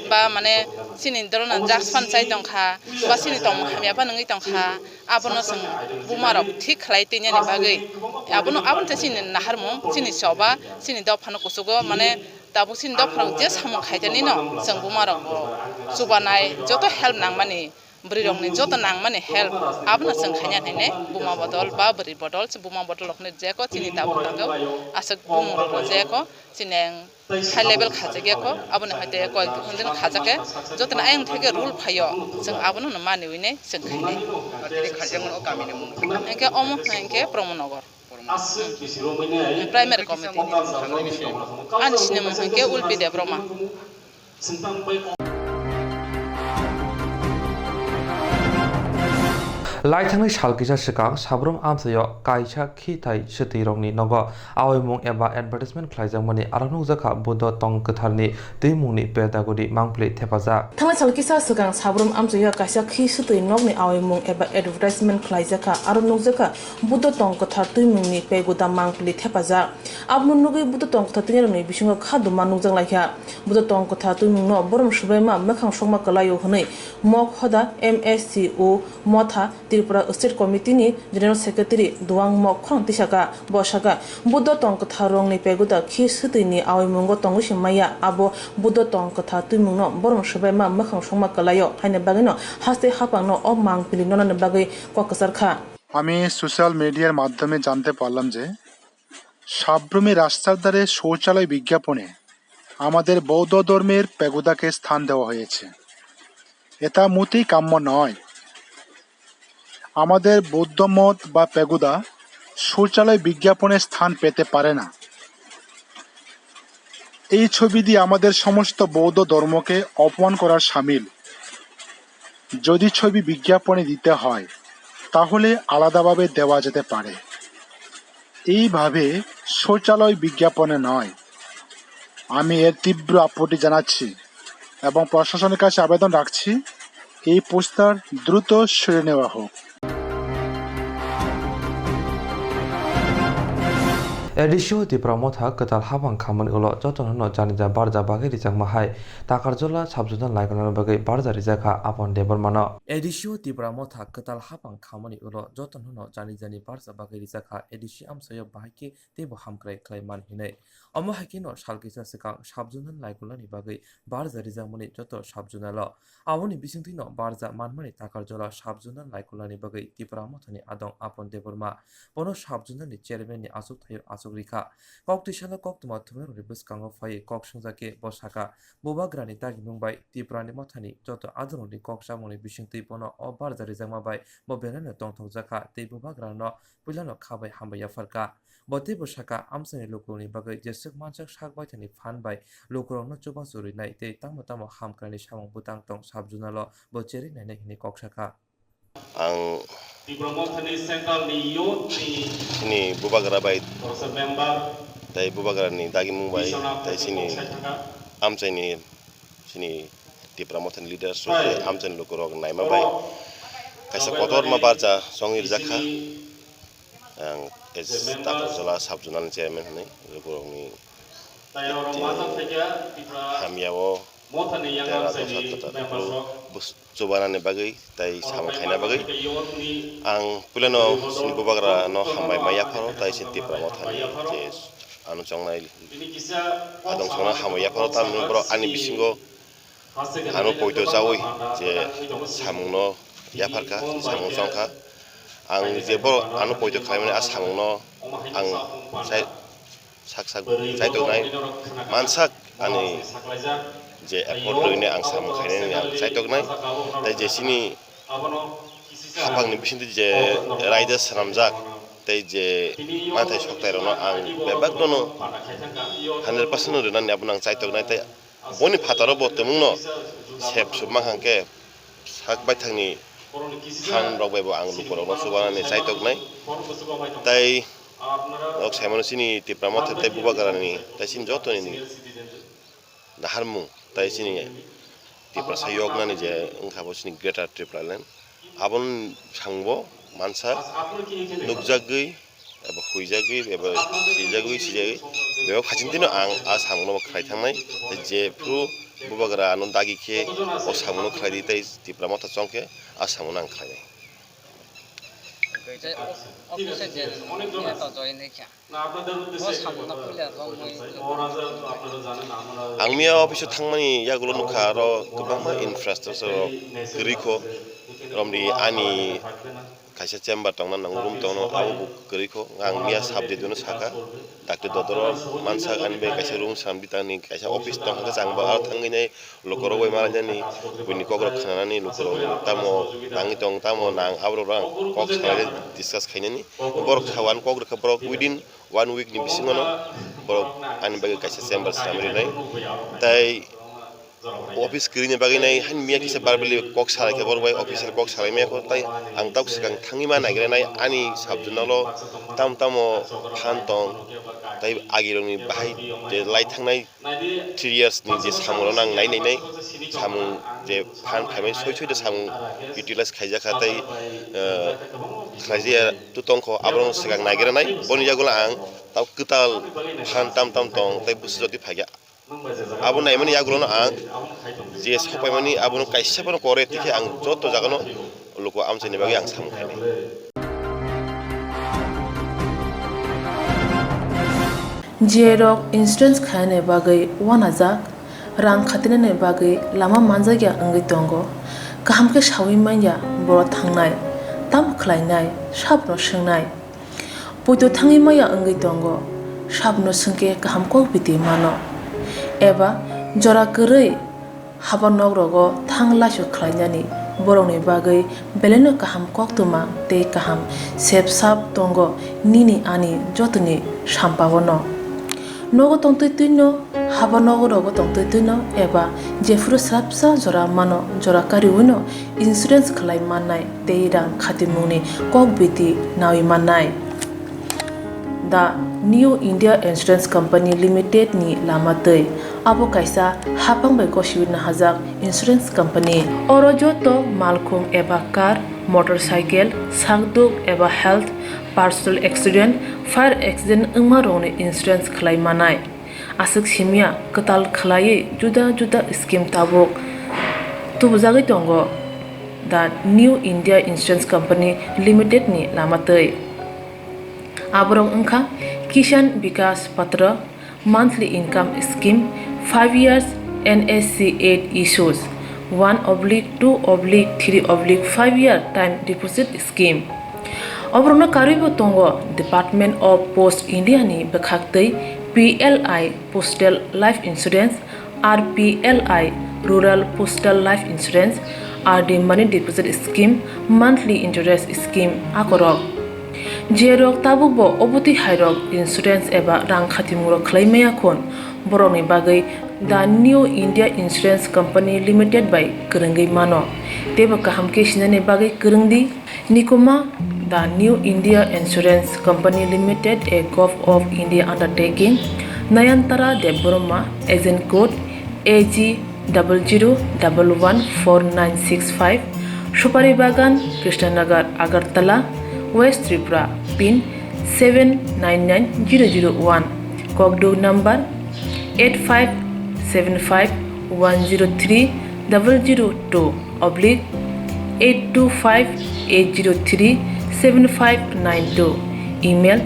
ba mane chini doro no jaspan chai tong kha, ba chini tongmung hamya phano wngwi tong kha, abono chwng buma rok thik khlai twi nani bagwi, abono, abono tei chini naharmung, chini choba, chini dophano kuchugo mane, Tabuk chini dopharok je samung khaitani no chwng buma rok bo chubanai joto help nangmani, bwrwi rokni joto nangmani help abono chwng khaina hinwi buma bodol ba bwrwi bodol, buma bodol rokni jeko chini tabuk tangkhe aswk bumung rok jeko chini high level khajak ya kho, aboni hai tei koi hwn din khajak khe joto ni ayang theke rule phaio chwng abono no mani wi nai chwng khainai. Tini khaijak mano o kami ni mung. Hwnkhe omo hwnkhe Promo Nagar. Primary committee ni. Ani sinimung hwnkhe Ulpi Debbarma. Laithangni sal kisa swkang Sabrum amchaio kaisa khithai swtwi rokni nogo aoimung eba advertisement khlaijakmani aro nukjakha Buddha tong kwtharni twimungni pedagudi mangpili thepajak. Thangnai sal kisa swkang Sabrum amchaio kaisa khi swtwi nokni aoimung eba advertisement khlaijakha aro nukjakha Buddha tong kwthar twimungni peguda mangpili thepajak. Abono nugwi Buddha tong kwthar twinarokni bisingo kha duma nukjak laikha. Buddha tong kwthar twimungno borom swbaima mwkhang sokma kwlaio hwnwi Mok Hoda M S C U Motha Tripura State Committee ni General Secretary Duang Mok khorang tisaka. Bo saka, Buddha tong kwthar rokni peguda khi swtwi ni aoimungo tongwi se maya. Abo Buddha tong kwthar twimungno borom swbaima mwkhang sokma kwlaio haini bagwino haste haphangno o mangpili nonani bagwi kok kwchar kha. আমি সোশ্যাল মিডিয়ার মাধ্যমে জানতে পারলাম যে সাব্রুমে রাস্তার ধারে শৌচালয় বিজ্ঞাপনে আমাদের বৌদ্ধ ধর্মের পেগোদাকে স্থান দেওয়া হয়েছে। এটা মোটেই কাম্য নয়। আমাদের বৌদ্ধ মত বা পেগোদা শৌচালয় বিজ্ঞাপনে স্থান পেতে পারে না। এই ছবি দিয়ে আমাদের সমস্ত বৌদ্ধ ধর্মকে অপমান করার সামিল। যদি ছবি বিজ্ঞাপনে দিতে হয়, তাহলে আলাদাভাবে দেওয়া যেতে পারে। এইভাবে শৌচালয় বিজ্ঞাপনে নয়। আমি এর তীব্র আপত্তি জানাচ্ছি এবং প্রশাসনের কাছে আবেদন রাখছি এই পোস্টার দ্রুত সরিয়ে নেওয়া হোক। A D C o Tipra Motha kwtal habang khamani ulo jotono no janija barja bagwi rijakma hai Takarjola sabjona laikolani bagwi barja rijakha Apon Debbarmano. A D C o Tipra Motha kwtal habang khamani ulo jotono no janijani barja bagwi rijakha A D C amchaio bahai khe teibo hamkrai khlai man hinwi. Omo hai kheno sal kisa swkang sabjona laikolani bagwi barja rijakmani joto sabjonalo. Aboni bisingtwino barja manmani Takarjola sabjona laikolani bagwi Tipra Mothani adong Apon Debbarma bono sabjonani chairman ni achuk thaio achuk rikha. Kok twisalo koktwma thumnairokni bwskango phaiwi kok swngjak khe bo saka, Bubagrani dagimung bai Tiprani Mothani joto adongrokni kok chamungni bisingtwi bono o barja rijakma bai bo belaino tongthokjakha tei Bubagrano puilano kha bai hambai yapharkha. Bo teibo saka, amchaini lukurokni bagwi jeswk mansak sak baithani phan bai lukurokno chubachu rwnai tei tamo tamo hamkraini samung bwtang tong sabjonalo bo cherwi nainai hwnwi kok sakha. Ang Tipra Mothani Central ni youth ni chini Bubagra bai khoroksa member tei Bubagrani dagimung bai Biswanath tei chini Kongsai thangkha. Amchaini chini Tipra Mothani leaders rok Hai. Tei amchaini lukurok naima bai Oro kaisa November kotorma ni barja chongwi rijak kha. Sini Ang as Takarjola sub zonal chairman hwnwi borokni hamya o tera dosa tata chubanani bagwi tei samung khaina bagwi ang puilano chini Bubagra no hambai ma yapharo tei chini Tipra Mothani je ano chongnai adong chongno hambai yapharo tamni borok ani bisingo Ano poito chaui je samungno yapharkha, samung chongkha. Ang je bo ano poito khlaimani a samungno ang chai-, sak sak chaitok nai, mansak ani je effort rwini ang samung khainani ang chaitok nai. Tai je chini haphangni bisingtwi je raida swnamjak tei je manthai soktairokno ang bebakno no hundred percent no rwnani abono ang chaitok nai. Tai Boni phataro bo tongmungno sep suk mankha khe sak baithangni phan rok bai bo ang lukurokno chubanani chaitoknai. Tai nok saimano chini Tipra Motha tei Bubagrani tai chini jotoni ni naharmung tai chini Tiprasa yoknani je wngkha bo chini Greater Tipraland. Aboni samungbo mansa nukjagwi eba huijagwi eba sijagwi sijagwi bebak phaisingtwino ang a samungno khlai thangnai. Jephru Bubagra ano dagi khe o samungno khlai di tei Tipra Motha chong khe a samungno ang khlainai. Tei office-o je neta join wngkha. Ang miya office-o thangmani yagulo nukha, aro kwbangma infrastructure rok kwrwi kho, romdi ani kaisa chamber tongna nango, room tongna, abo bo kwrwi kho. Ang miya sub D D O no sakha, Doctor Dodoro mansak ani bai kaisa room swnam di tangni kaisa office tongkha, khe chang bo aro thangwi nai lukurok bai malainani, buini kokrok khnanani lukurok tamo nangwi tong, tamo nang, aborok ang kok salai discuss khainani. Borok sawan kok rwkha, borok within one week ni bisingo no borok ani bagwi kaisa chamber swnam rinai. Tai office kwrwini bagwi nai hani miya kisa verbally kok salai khe borok bai official kok salai maya kho, tai ang tok swkang thangwi ma naigra nai ani sub zonal o tam tamo phan tong, tai agirokni bahai je lai thangnai three years ni je samung rok nang nai nai nai samung je phan phaimani soi soi de samung utilize khaijakha tai, eh, khlaijaya tu tongkho, aborok swkang naigra nai boni yagulo ang tau kwtal phan tam tam tong tai busu jodi phaikha. Abo naimani yagulono ang je sopaimani abono kaisa phano kore tikhe ang joto jagano luku amchaini bagwi ang samung khainai. J rok insurance khainani bagwi uanajak, rang khatinani bagwi lama manjakya wngwi tongo. Kaham khe saui manya borok thangnai, tamo khlainai, sabono swngnai. Poito thangwi maya wngwi tongo, sabono swngkhe kaham kok biti mano. Eba jora kwrwi haba nok rogo thang laisu khlainani borokni bagwi belaino kaham koktwma tei kaham sep sap tongo nini ani jotoni sampaono. Nogo tongtwi twino, haba nogo rogo tongtwi twino eba jephuru swrapsa jora mano, jora kariwino insurance khlai mannai tei rang khatimungni kok biti naui mannai. The New India Insurance Company Limited ni lama twi. Abo kaisa haphang bai gosiwi nahajak insurance company. Oro joto malkhung eba car, motorcycle, sakduk eba health, personal accident, fire accident wngma rokni insurance khlai manai. Aswk simya kwtal khlaiwi juda juda scheme tabuk tubujagwi tongo The New India Insurance Company Limited ni lama twi. Aborok wngkha Kisan Vikas Patra, monthly income scheme, five years N S C eight issues, one oblique two oblique three oblique five year time deposit scheme. Oborokno karwibo tongo Department of Post India ni bwkhaktwi P L I Postal Life Insurance, R P L I Rural Postal Life Insurance, R D Money Deposit Scheme, Monthly Interest Scheme akorok. Jerok tabukbo obotwi hairok insurance eba rang khatimungrok khlai maya khun, borokni bagwi The New India Insurance Company Limited bai kwrwngwi mano. Teibo kaham khe sinani bagwi kwrwng di. Nikuma, The New India Insurance Company Limited, a Govt of India undertaking, Nayantara Debbarma, agent code A G double zero double one four nine six five, Supari Bagan, Krishnanagar, Agartala, West Tripura, pin seven nine nine zero zero one, kokduk number eight five seven five one zero three double zero two oblique eight two five eight zero three seven five nine two, email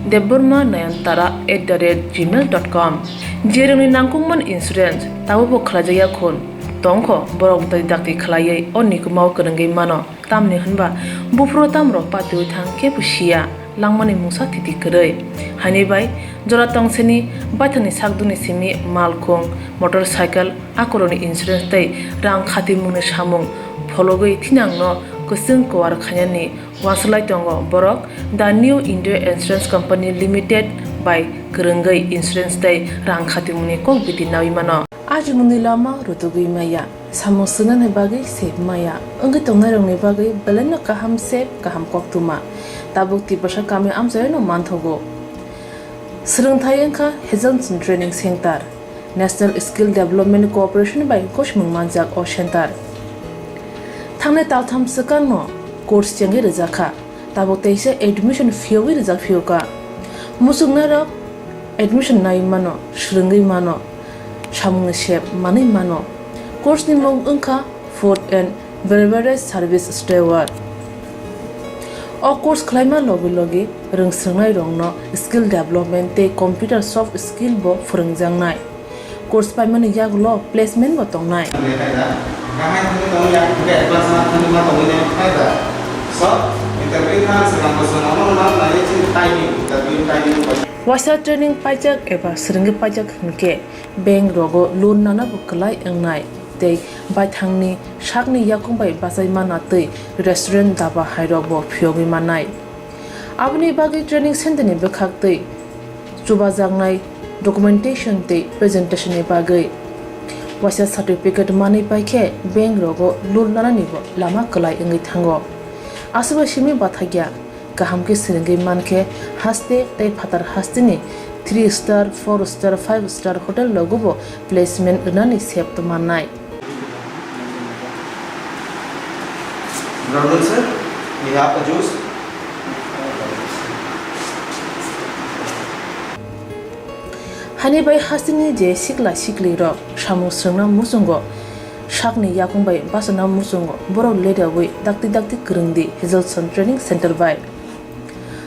debbarma nayantara at the rate gmail dot com. Jerokni nangkukmani insurance tabukbo khlaijakya khun tongkho, borok bwtwi dakti khlaiwi o nikumao kwrwngwi mano. Tamni hwnba buphuru tamrok patiwi thang kebo siya, langmani mungsa thiti kwrwi. Haini bai jora tongsini baithangni sakdukni simi malkhung, motorcycle, akorokni insurance tei rang khatimungni samung phologwi thinangno kwchwng kuar khainani uansuk lai tongo borok The New India Insurance Company Limited bai kwrwngwi insurance tei rang khatimungni kok biti naui mano. Ajimungni lama rutugwi maya, samung swngnani bagwi sep maya, wngwi tongnairokni bagwi belaino kaham sep, kaham koktwma. Tabuk Tiprasa kami amchaino manthogo. Swrwngthai wngkha Hazelson Training Center, National Skill Development Corporation bai gosimung manjak o center. Thangnai taltham swkangno course chengwi rwjakha. Tabuk teisa admission phiyogwi rijak phiyokha. Muchungnairok admission naiwi mano, swrwngwi mano, samungni sep manwi mano. Course ni mung wngkha Food and Beverage Service Steward. O course khlaima logi logi rwngswrwngnairokno skill development tei computer soft skill bo phwrwngjaknai. Course paimani yagulo placement bo tongnai. Kaham hwnwi tongwi ya, hwnwi advance ma thangwi ma tongwi nai phai da. So, in Waisa training paijak eba swrwngwi paijak hwnkhe bank rogo loan nanabo kwlai wngnai tei baithangni sakni yakung bai bachai mana tei restaurant daba hairokbo phiyogwi mannai. Aboni bagwi training center ni bwkhak tei chubajaknai documentation tei presentation ni bagwi waisa certificate manwi paikhe bank rogo loan nananibo lama kwlai wngwi thango. Aswkbai simi bathakya. Kaham khe swrwngwi mankhe haste tei phatar hasteni three star, four star, five star hotel rogobo placement rwnani sep tongmannai. Good afternoon, sir. We have a juice. Hani bai hasteni je sikla siklirok samung swrwngna muchungo, sakni yakung bai bachana muchungo, borok leriawi dakti dakti kwrwngdi Hazelson Training Center bai.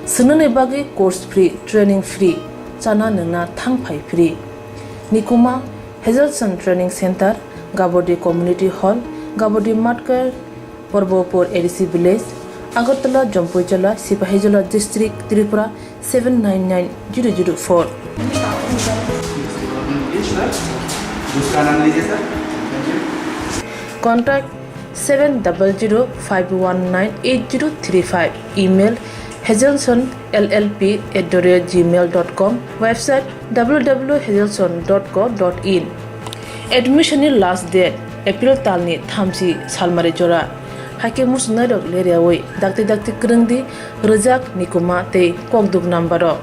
Swngnani bagwi course free, training free, chana nwngna thang phai free. Nikuma Hazelson Training Center, Gabodi Community Hall, Gabodi Matkar, Porbopur A D C Village, Agartala, Jampuijala, Sipahijola District, Tripura seven nine nine zero zero four. Contact seven double zero five one nine eight zero three five. Email hazelson L L P at the rate gmail dot com. Website W W W hazelson dot co dot in. Admission ni last date April talni thamchi salmari jora. Haikhe muchungnairok leriawi dakti dakti kwrwngdi rwjak nikuma tei kokduk number rok.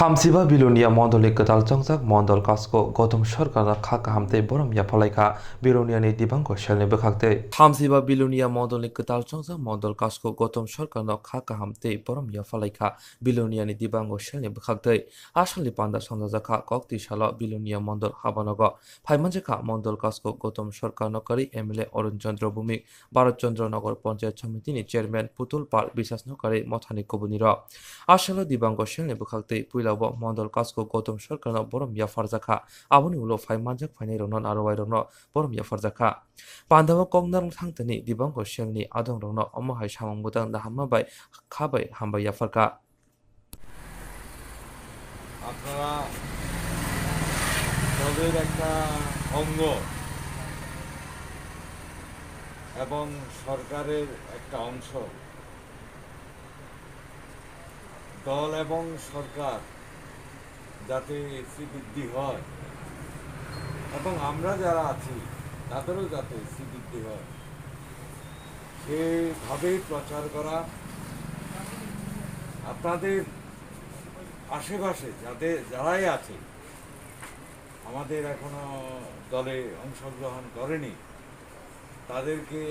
Thamchiba Bilonia mondolni kwtal chongjak mondol Kasko Gotom Sorkarno kha kaham tei borom yaphalaikha Biloniani Dibango Selni bwkhaktwi. Thamchiba Bilonia mondolni kwtal chongjak mondol Kasko Gotom Sorkarno kha kaham tei borom yaphalaikha Biloniani Dibango Selni bwkhaktwi. A salni panda songjajakha kok twi salo Bilonia mondol habanogo phaimanjakha mondol Kasko Gotom Sorkarno kwrwi M L A Arun Chandra Bhumik, Bharat Chandra Nagar Panchayat Samiti ni Chairman Putul Pal bisas no kwrwi mothani kubuni rok. A salo Dibango Selni bwkhaktwi puila bo Mondol Kasko Gotom Sorkarno borom yapharjakha. Aboni ulo phai manjak phainai rokno narwai rokno borom yapharjakha. Pandao kok narwk thangtani Dibango Selni adong rokno omo hai samung bwtang naharma bai kha bai hambai yapharkha. আপনারা দলের একটা অঙ্গ এবং সরকারের একটা অংশ। দল এবং সরকার যাতে শ্রীবৃদ্ধি হয় এবং আমরা যারা আছি তাদেরও যাতে শ্রীবৃদ্ধি হয়, সেভাবেই প্রচার করা। আপনাদের আশেপাশে যাদের, যারাই আছে, আমাদের এখনো দলে অংশগ্রহণ করেনি, তাদেরকে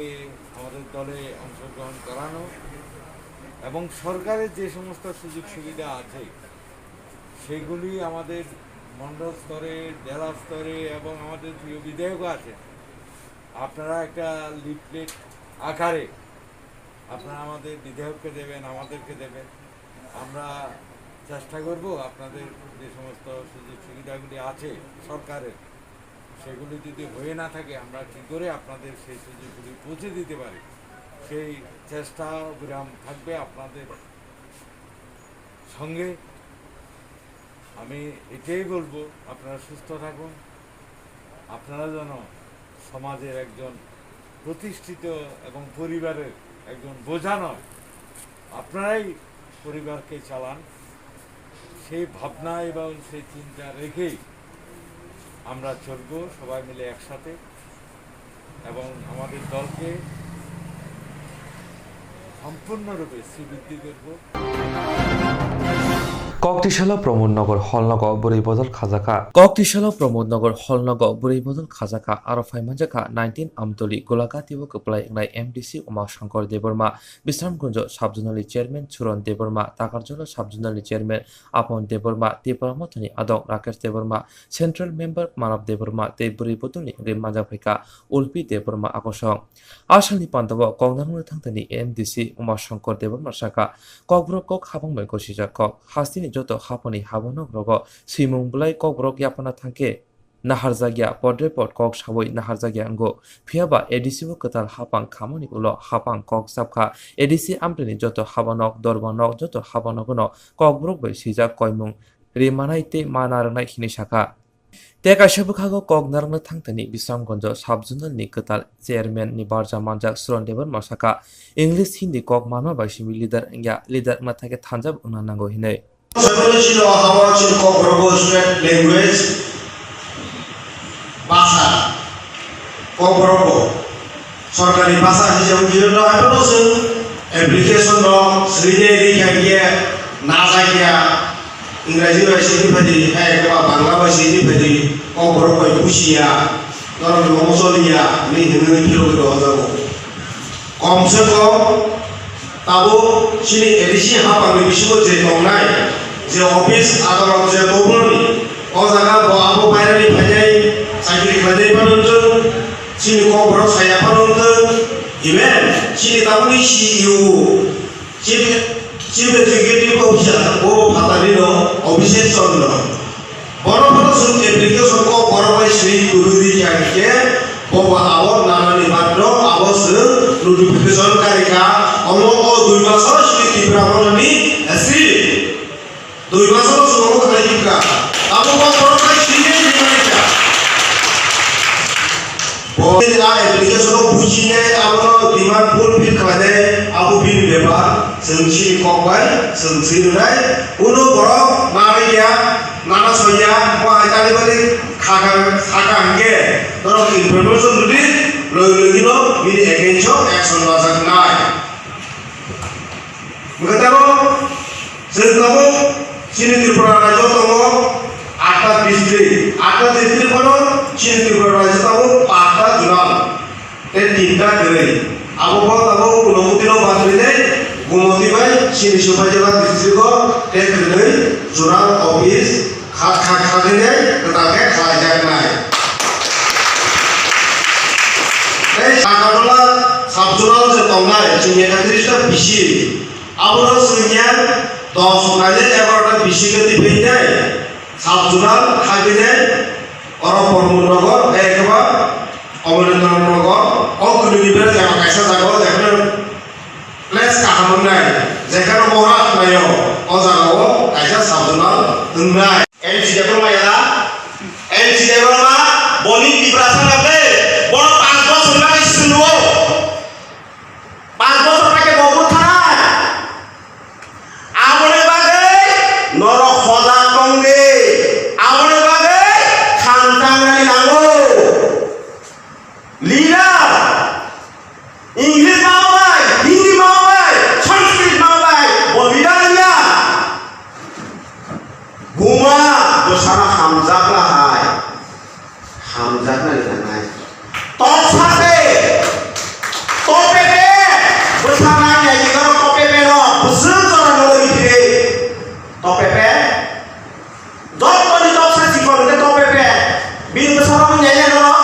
আমাদের দলে অংশগ্রহণ করানো এবং সরকারের যে সমস্ত সুযোগ সুবিধা আছে, সেগুলি আমাদের মণ্ডল স্তরে, জেলা স্তরে এবং আমাদের প্রিয় বিধায়কও আছেন, আপনারা একটা লিফলেট আকারে আপনারা আমাদের বিধায়ককে দেবেন, আমাদেরকে দেবেন। আমরা চেষ্টা করব আপনাদের যে সমস্ত সুযোগ সুবিধাগুলি আছে সরকারের, সেগুলি যদি হয়ে না থাকে, আমরা কী করে আপনাদের সেই সুযোগগুলি পৌঁছে দিতে পারি, সেই চেষ্টা অবিরাম থাকবে আপনাদের সঙ্গে। আমি এটাই বলবো, আপনারা সুস্থ থাকুন, আপনারা যেন সমাজের একজন প্রতিষ্ঠিত এবং পরিবারের একজন বোঝা নয়, আপনারাই পরিবারকে চালান, সেই ভাবনা এবং সেই চিন্তা রেখেই আমরা চলবো সবাই মিলে একসাথে এবং আমাদের দলকে সম্পূর্ণরূপে শ্রীবৃদ্ধি করব। Koktisalo Pramod Nagar holnogo bwrwi bodol khajakha. Koktisalo Pramod Nagar holnogo bwrwi bodol khajakha. Aro phai manjakha nineteen Amtoli Golagati o kwplai wngnai M D C Uma Shankar Debbarma, Bisramganj Sub-Zonal ni Chairman Suron Debbarma, Takarjala Sub-Zonal ni Chairman Apon Debbarma, Tipra Mothani Adong Rakesh Debbarma, Central Member Manav Debbarma tei bwrwi bodolni wngwi manjak phaikha Ulpi Debbarma akosong. A salni pandao kok narwkna thangtani M D C Uma Shankar Debbarma sakha, Kokborok kok habang bai gosijak kok, hasteni joto haphangni habanok rogo swimung bwlai Kokborok yaphana thangkhe naharjakya, podre pod kok sawi naharjakya wngo. Phiyaba A D C o kwtal haphang khamani ulo haphang kok chapkha. A D C amtwini joto habanok, dorbanok, joto habanogono Kokborok bai swijak koimung rimanai tei ma narwknai hinwi sakha. Tei kaisa bwkhago kok narwkna thangthani Bisramganjo sub-zonal ni kwtal chairman ni barja manjak Suron Debbarma sakha, English, Hindi kok manma bai simi leader wngya, leader wngna thangkhe thansa wngna nango hinwi. Chini o hao chini Kokborok bo state language bhasha, Kokborok bo sorkari bhasha hisab jil no hai phano chwng application no sri de ri khai ye na ja kya, Ingraji bai sri di phadi, hai ba Bangla bai sri di phadi, Kokborok bai busia, norok ni omo choliya, ni hinwi philogwi rw jago. Kom se kom tabuk chini A D C haphangni bisingo je tongnai, je office, adalot je tongmani, o jaga bo abo bairani phainai, chakri khlainai phano wngthwng, chini Kokborok saya phano wngthwng, even chini tabukni C E O, Chief, Chief Executive Officer, bo phatarino Abhishek Chandra. Bono phano chwng application kok borok bai swi kwrwi di kha hwnkhe, bo ba abo nanani bathno abo chwng notification kari kha, omo o dui maso swi Tipra Mothani S C. Dui maso chwng omo khlai di kha. Abo kok borok bai swi di kha. Bo a application o bujinai abono demand fulfill khlainai abo bini bepar, chwng chini kok bai chwng swi rwnai. Uno borok manwi ya, nana soya, bo hai tani bali khakang saka hwnkhe norok information rwdi, logi logi no bini against o action lajaknai. Hwnkhe tamo chwng tongo chini Tripura rajyo tongo atta district, atta district phano chini Tripura rajyo tongo patta zonal. Tei tinta kwrwi. Abo bo tabuk Unamoti no bad rwinai, Gumoti bai chini Sipahijala district o tei kwrwi zonal office kha, kha, kha rwinai kwtal khe khlaijaknai. Tei Sagartola sub zonal je tongnai chini ekatris ta bisi, abono chwngya dos naile egaroh ta bisi gati phainai. Sub zonal khakinai oro Pormon Nagar, ekaba Omonendra Nagar, o kwrwini bera jeba kaisa jaga o jephano place kaham wngnai, jephano mohra wngnai o, o jaga o kaisa sub zonal wngnai. M C Debbarma yala, M C Debbarma boni Tiprasa nabde, bono panch bosor nai swngo. Panch bosor pai khe bo bwtharnai. Aboni bagwi norok hojak tong di. Aboni bagwi khan tangnani nango. Leader, English ma bai, Hindi ma bai, Sanskrit ma bai, bo leader wngya. Buma bwsano hamjakla hai. Hamjaknani nangnai. Toksa se. Topepe. Bwsa nai nai ni norok topepe no. Bwswk jora no logi thiri. Topepe. Joto ni toksa chikon hwnkhe topepe. Bini bwsa rok wngya ya norok.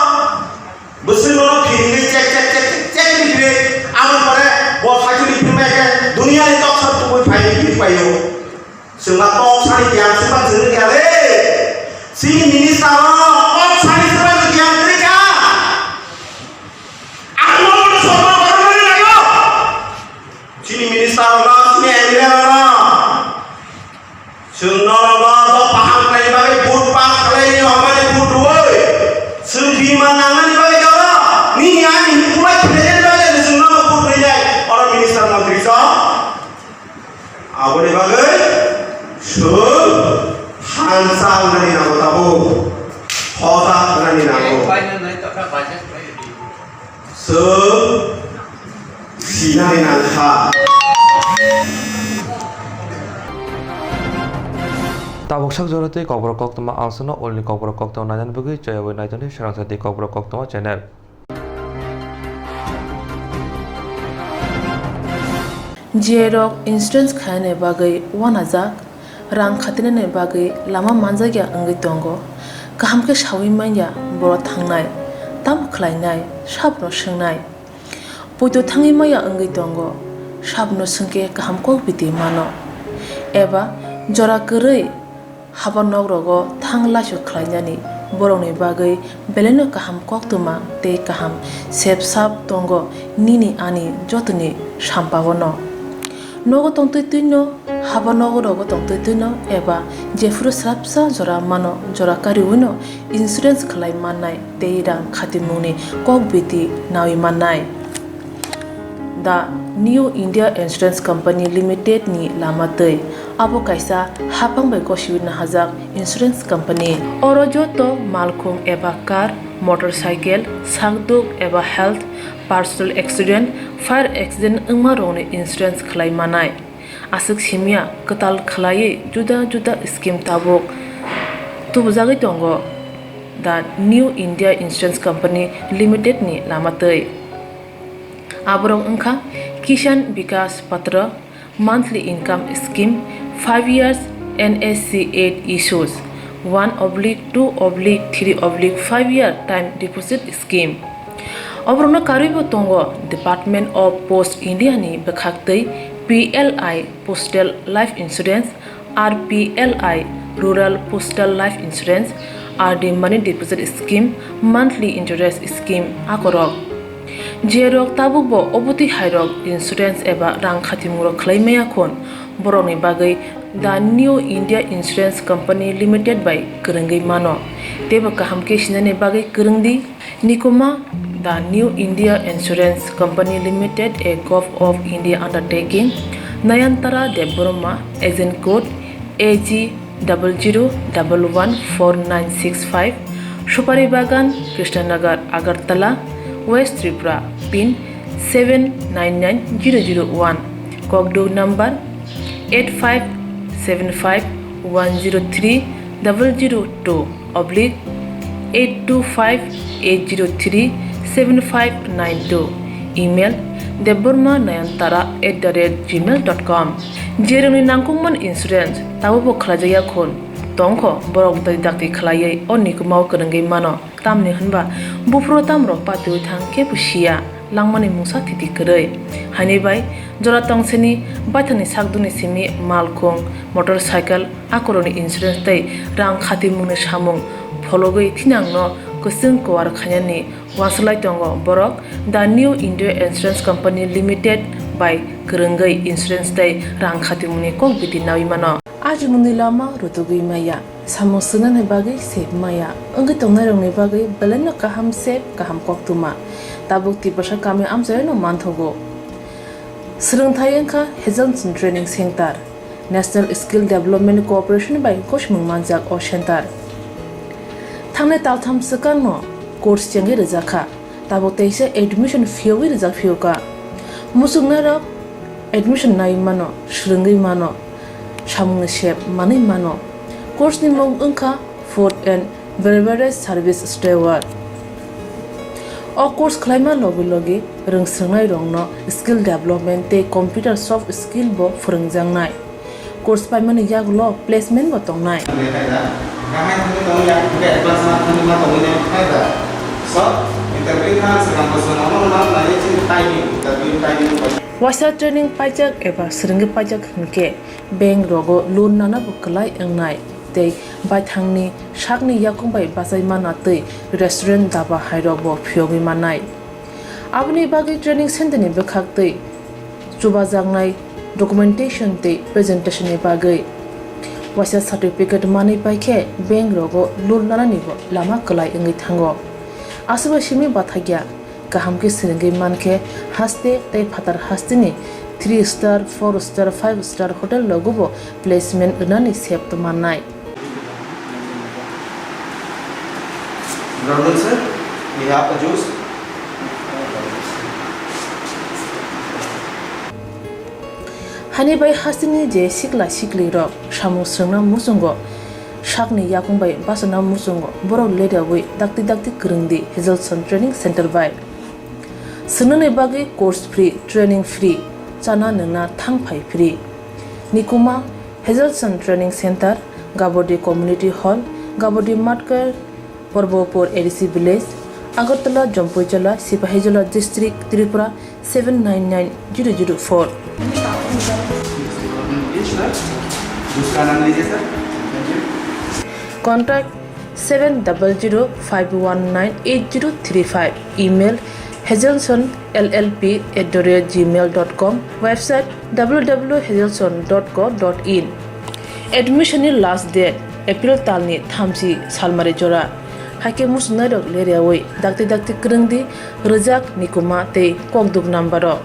Bwswk norok thiri chek chek chek chek chek ni thiri. Aboni pore bo thaichuri phirmai khe duniya ni toksa tubui phai ni phir paio. Chwngma kok sani kiyang swkang chwngwi kha le. Chini minister rok kok sani swkang kiyang kwrwi kha. Ang no no sorma borok no naio. Chini minister rok no, chini M L A rok no. Chwng norok no dopha hamkrai bagwi vote pass khlai ni hwnmani vote rwui. Chwng bima nangnani bagwi jora. Nini ani hinkhlai khlainani bagwi chwng norok vote rwinai. Oro minister montri chwng. Aboni bagwi chwng thansa wngnani nango tabuk, hojak wngnani nango. Chwng sinani nangkha. Tabuk sak jora tei kokborok koktwma ang sano ulni kokborok koktwma nainani bagwi chayawai naitoni swrangsa tei kokborok koktwma channel. J rok insurance khainani bagwi uanajak, rang khatinani bagwi lama manjakya wngwi tongo. Kaham khe saui manya borok thangnai, tamo khlainai, sabno swngnai. Poito thangwi maya wngwi tongo, sabno swngkhe kaham kok biti mano. Eba Jora kwrwi haba nok rogo thang laisuk khlainani borokni bagwi belaino kaham koktwma tei kaham sep sap tongo nini ani jotoni sampao no. Nogo tongtwi twino, haba nogo rogo tongtwi twino eba jephuru swrapsa jora mano jora kariwino insurance khlai mannai tei rang khatimungni kok biti nawi mannai. The New India Insurance Company Limited ni lama twi. Abo kaisa haphang bai gosiwi nahajak insurance company. Oro joto malkhung eba car, motorcycle, sakduk eba health, personal accident, fire accident wngma rokni insurance khlai manai. Aswk simya kwtal khlaiwi juda juda scheme tabuk tubujagwi tongo The New India Insurance Company Limited ni lama twi. Aborok wngkha Kisan Vikas Patra, monthly income scheme, five years N S C eight issues, one oblique two oblique three oblique five year time deposit scheme. Oborokno karwibo tongo Department of Post India ni bwkhaktwi P L I Postal Life Insurance, R P L I Rural Postal Life Insurance, R D Money Deposit Scheme, Monthly Interest Scheme akorok. Jerok tabukbo obotwi hairok insurance eba rang khatimungrok khlai maya khun, borokni bagwi The New India Insurance Company Limited bai kwrwngwi mano. Teibo kaham khe sinani bagwi kwrwng di. Nikuma, The New India Insurance Company Limited, a Govt of India undertaking, Nayantara Debbarma, agent code A G double zero double one four nine six five, Supari Bagan, Krishnanagar, Agartala, West Tripura, pin seven nine nine zero zero one, kokduk number eight five seven five one zero three double zero two oblique eight two five eight zero three seven five nine two, email debbarma nayantara at the rate gmail dot com. Jerokni nangkukmani insurance tabukbo khlaijakya khun tongkho, borok dakti dakti khlaiwi o nikumao kwrwngwi mano. Tamni hwnba buphuru tamrok patiwi thang kebo siya, langmani mungsa thiti kwrwi. Haini bai jora tongseni baithangni sakdukni simi malkhung, motorcycle, akorokni insurance tei rang khatimungni samung phologwi thinangno kwchwng kuar khainani uansuk lai tongo borok The New India Insurance Company Limited bai kwrwngwi insurance tei rang khatimungni kok biti nawi mano. Ajimungni lama rutugwi maya, samung swngnani bagwi sep maya, wngwi tongnairokni bagwi belaino kaham sep, kaham koktwma. Tabuk Tiprasa kami amchaino manthogo. Swrwngthai wngkha Hazelson Training Center, National Skill Development Corporation bai gosimung manjak o center. Thangnai taltham swkangno course chengwi rwjakha. Tabuk teisa admission phiyogwi rijak phiyokha. Muchungnairok admission naiwi mano, swrwngwi mano, samungni sep manwi mano. Course ni mung wngkha Food and Beverage Service Steward. O course khlaima logi logi rwngswrwngnairokno skill development tei computer soft skill bo phwrwngjaknai. Course paimani yagulo placement bo tongnai. Waisa training paijak eba swrwngwi paijak hinkhe bank rogo loan nana bo kwlai wngnai tei baithangni sakni yakung bai bachai mana tei restaurant daba hairok bo phiyogwi mannai. Aboni bagwi training center ni bwkhak tei chubajaknai documentation tei presentation ni bagwi waisa certificate manwi paikhe bank rogo loan nanani bo lama kwlai wngwi thango. Aswkbai simi bathakya kaham khe swrwngwi mankhe haste tei phatar hasteni three star, four star, five star hotel rogo bo placement rwnani sep mannai. Good afternoon, sir. We have a juice. Hani bai hasteni je sikla siklirok samung swrwngna muchungo, sakni yakung bai bachana muchungo, borok ledaui dakti dakti kwrwngdi Hazelson Training Center bai. Swrwngnani bagwi course free, training free, chana nwngna thang phai free. Nikuma, Hazelson Training Center, Gabodi Community Hall, Gabodi Matkar, Porbopur A D C Village, Agartala, Jampuijala, Sipahijola District, Tripura, seven nine nine zero zero four. उसका नाम लीजिए sir. Contact seven double zero five one nine eight zero three five. Email hazelson L L P at the rate gmail dot com. Website w w w hazelson dot co dot in. Admission ni last date April talni thamchi salmari jora. Haikhe muchungnairok leriawi dakti dakti kwrwngdi rwjak, nikuma tei kokduk number o.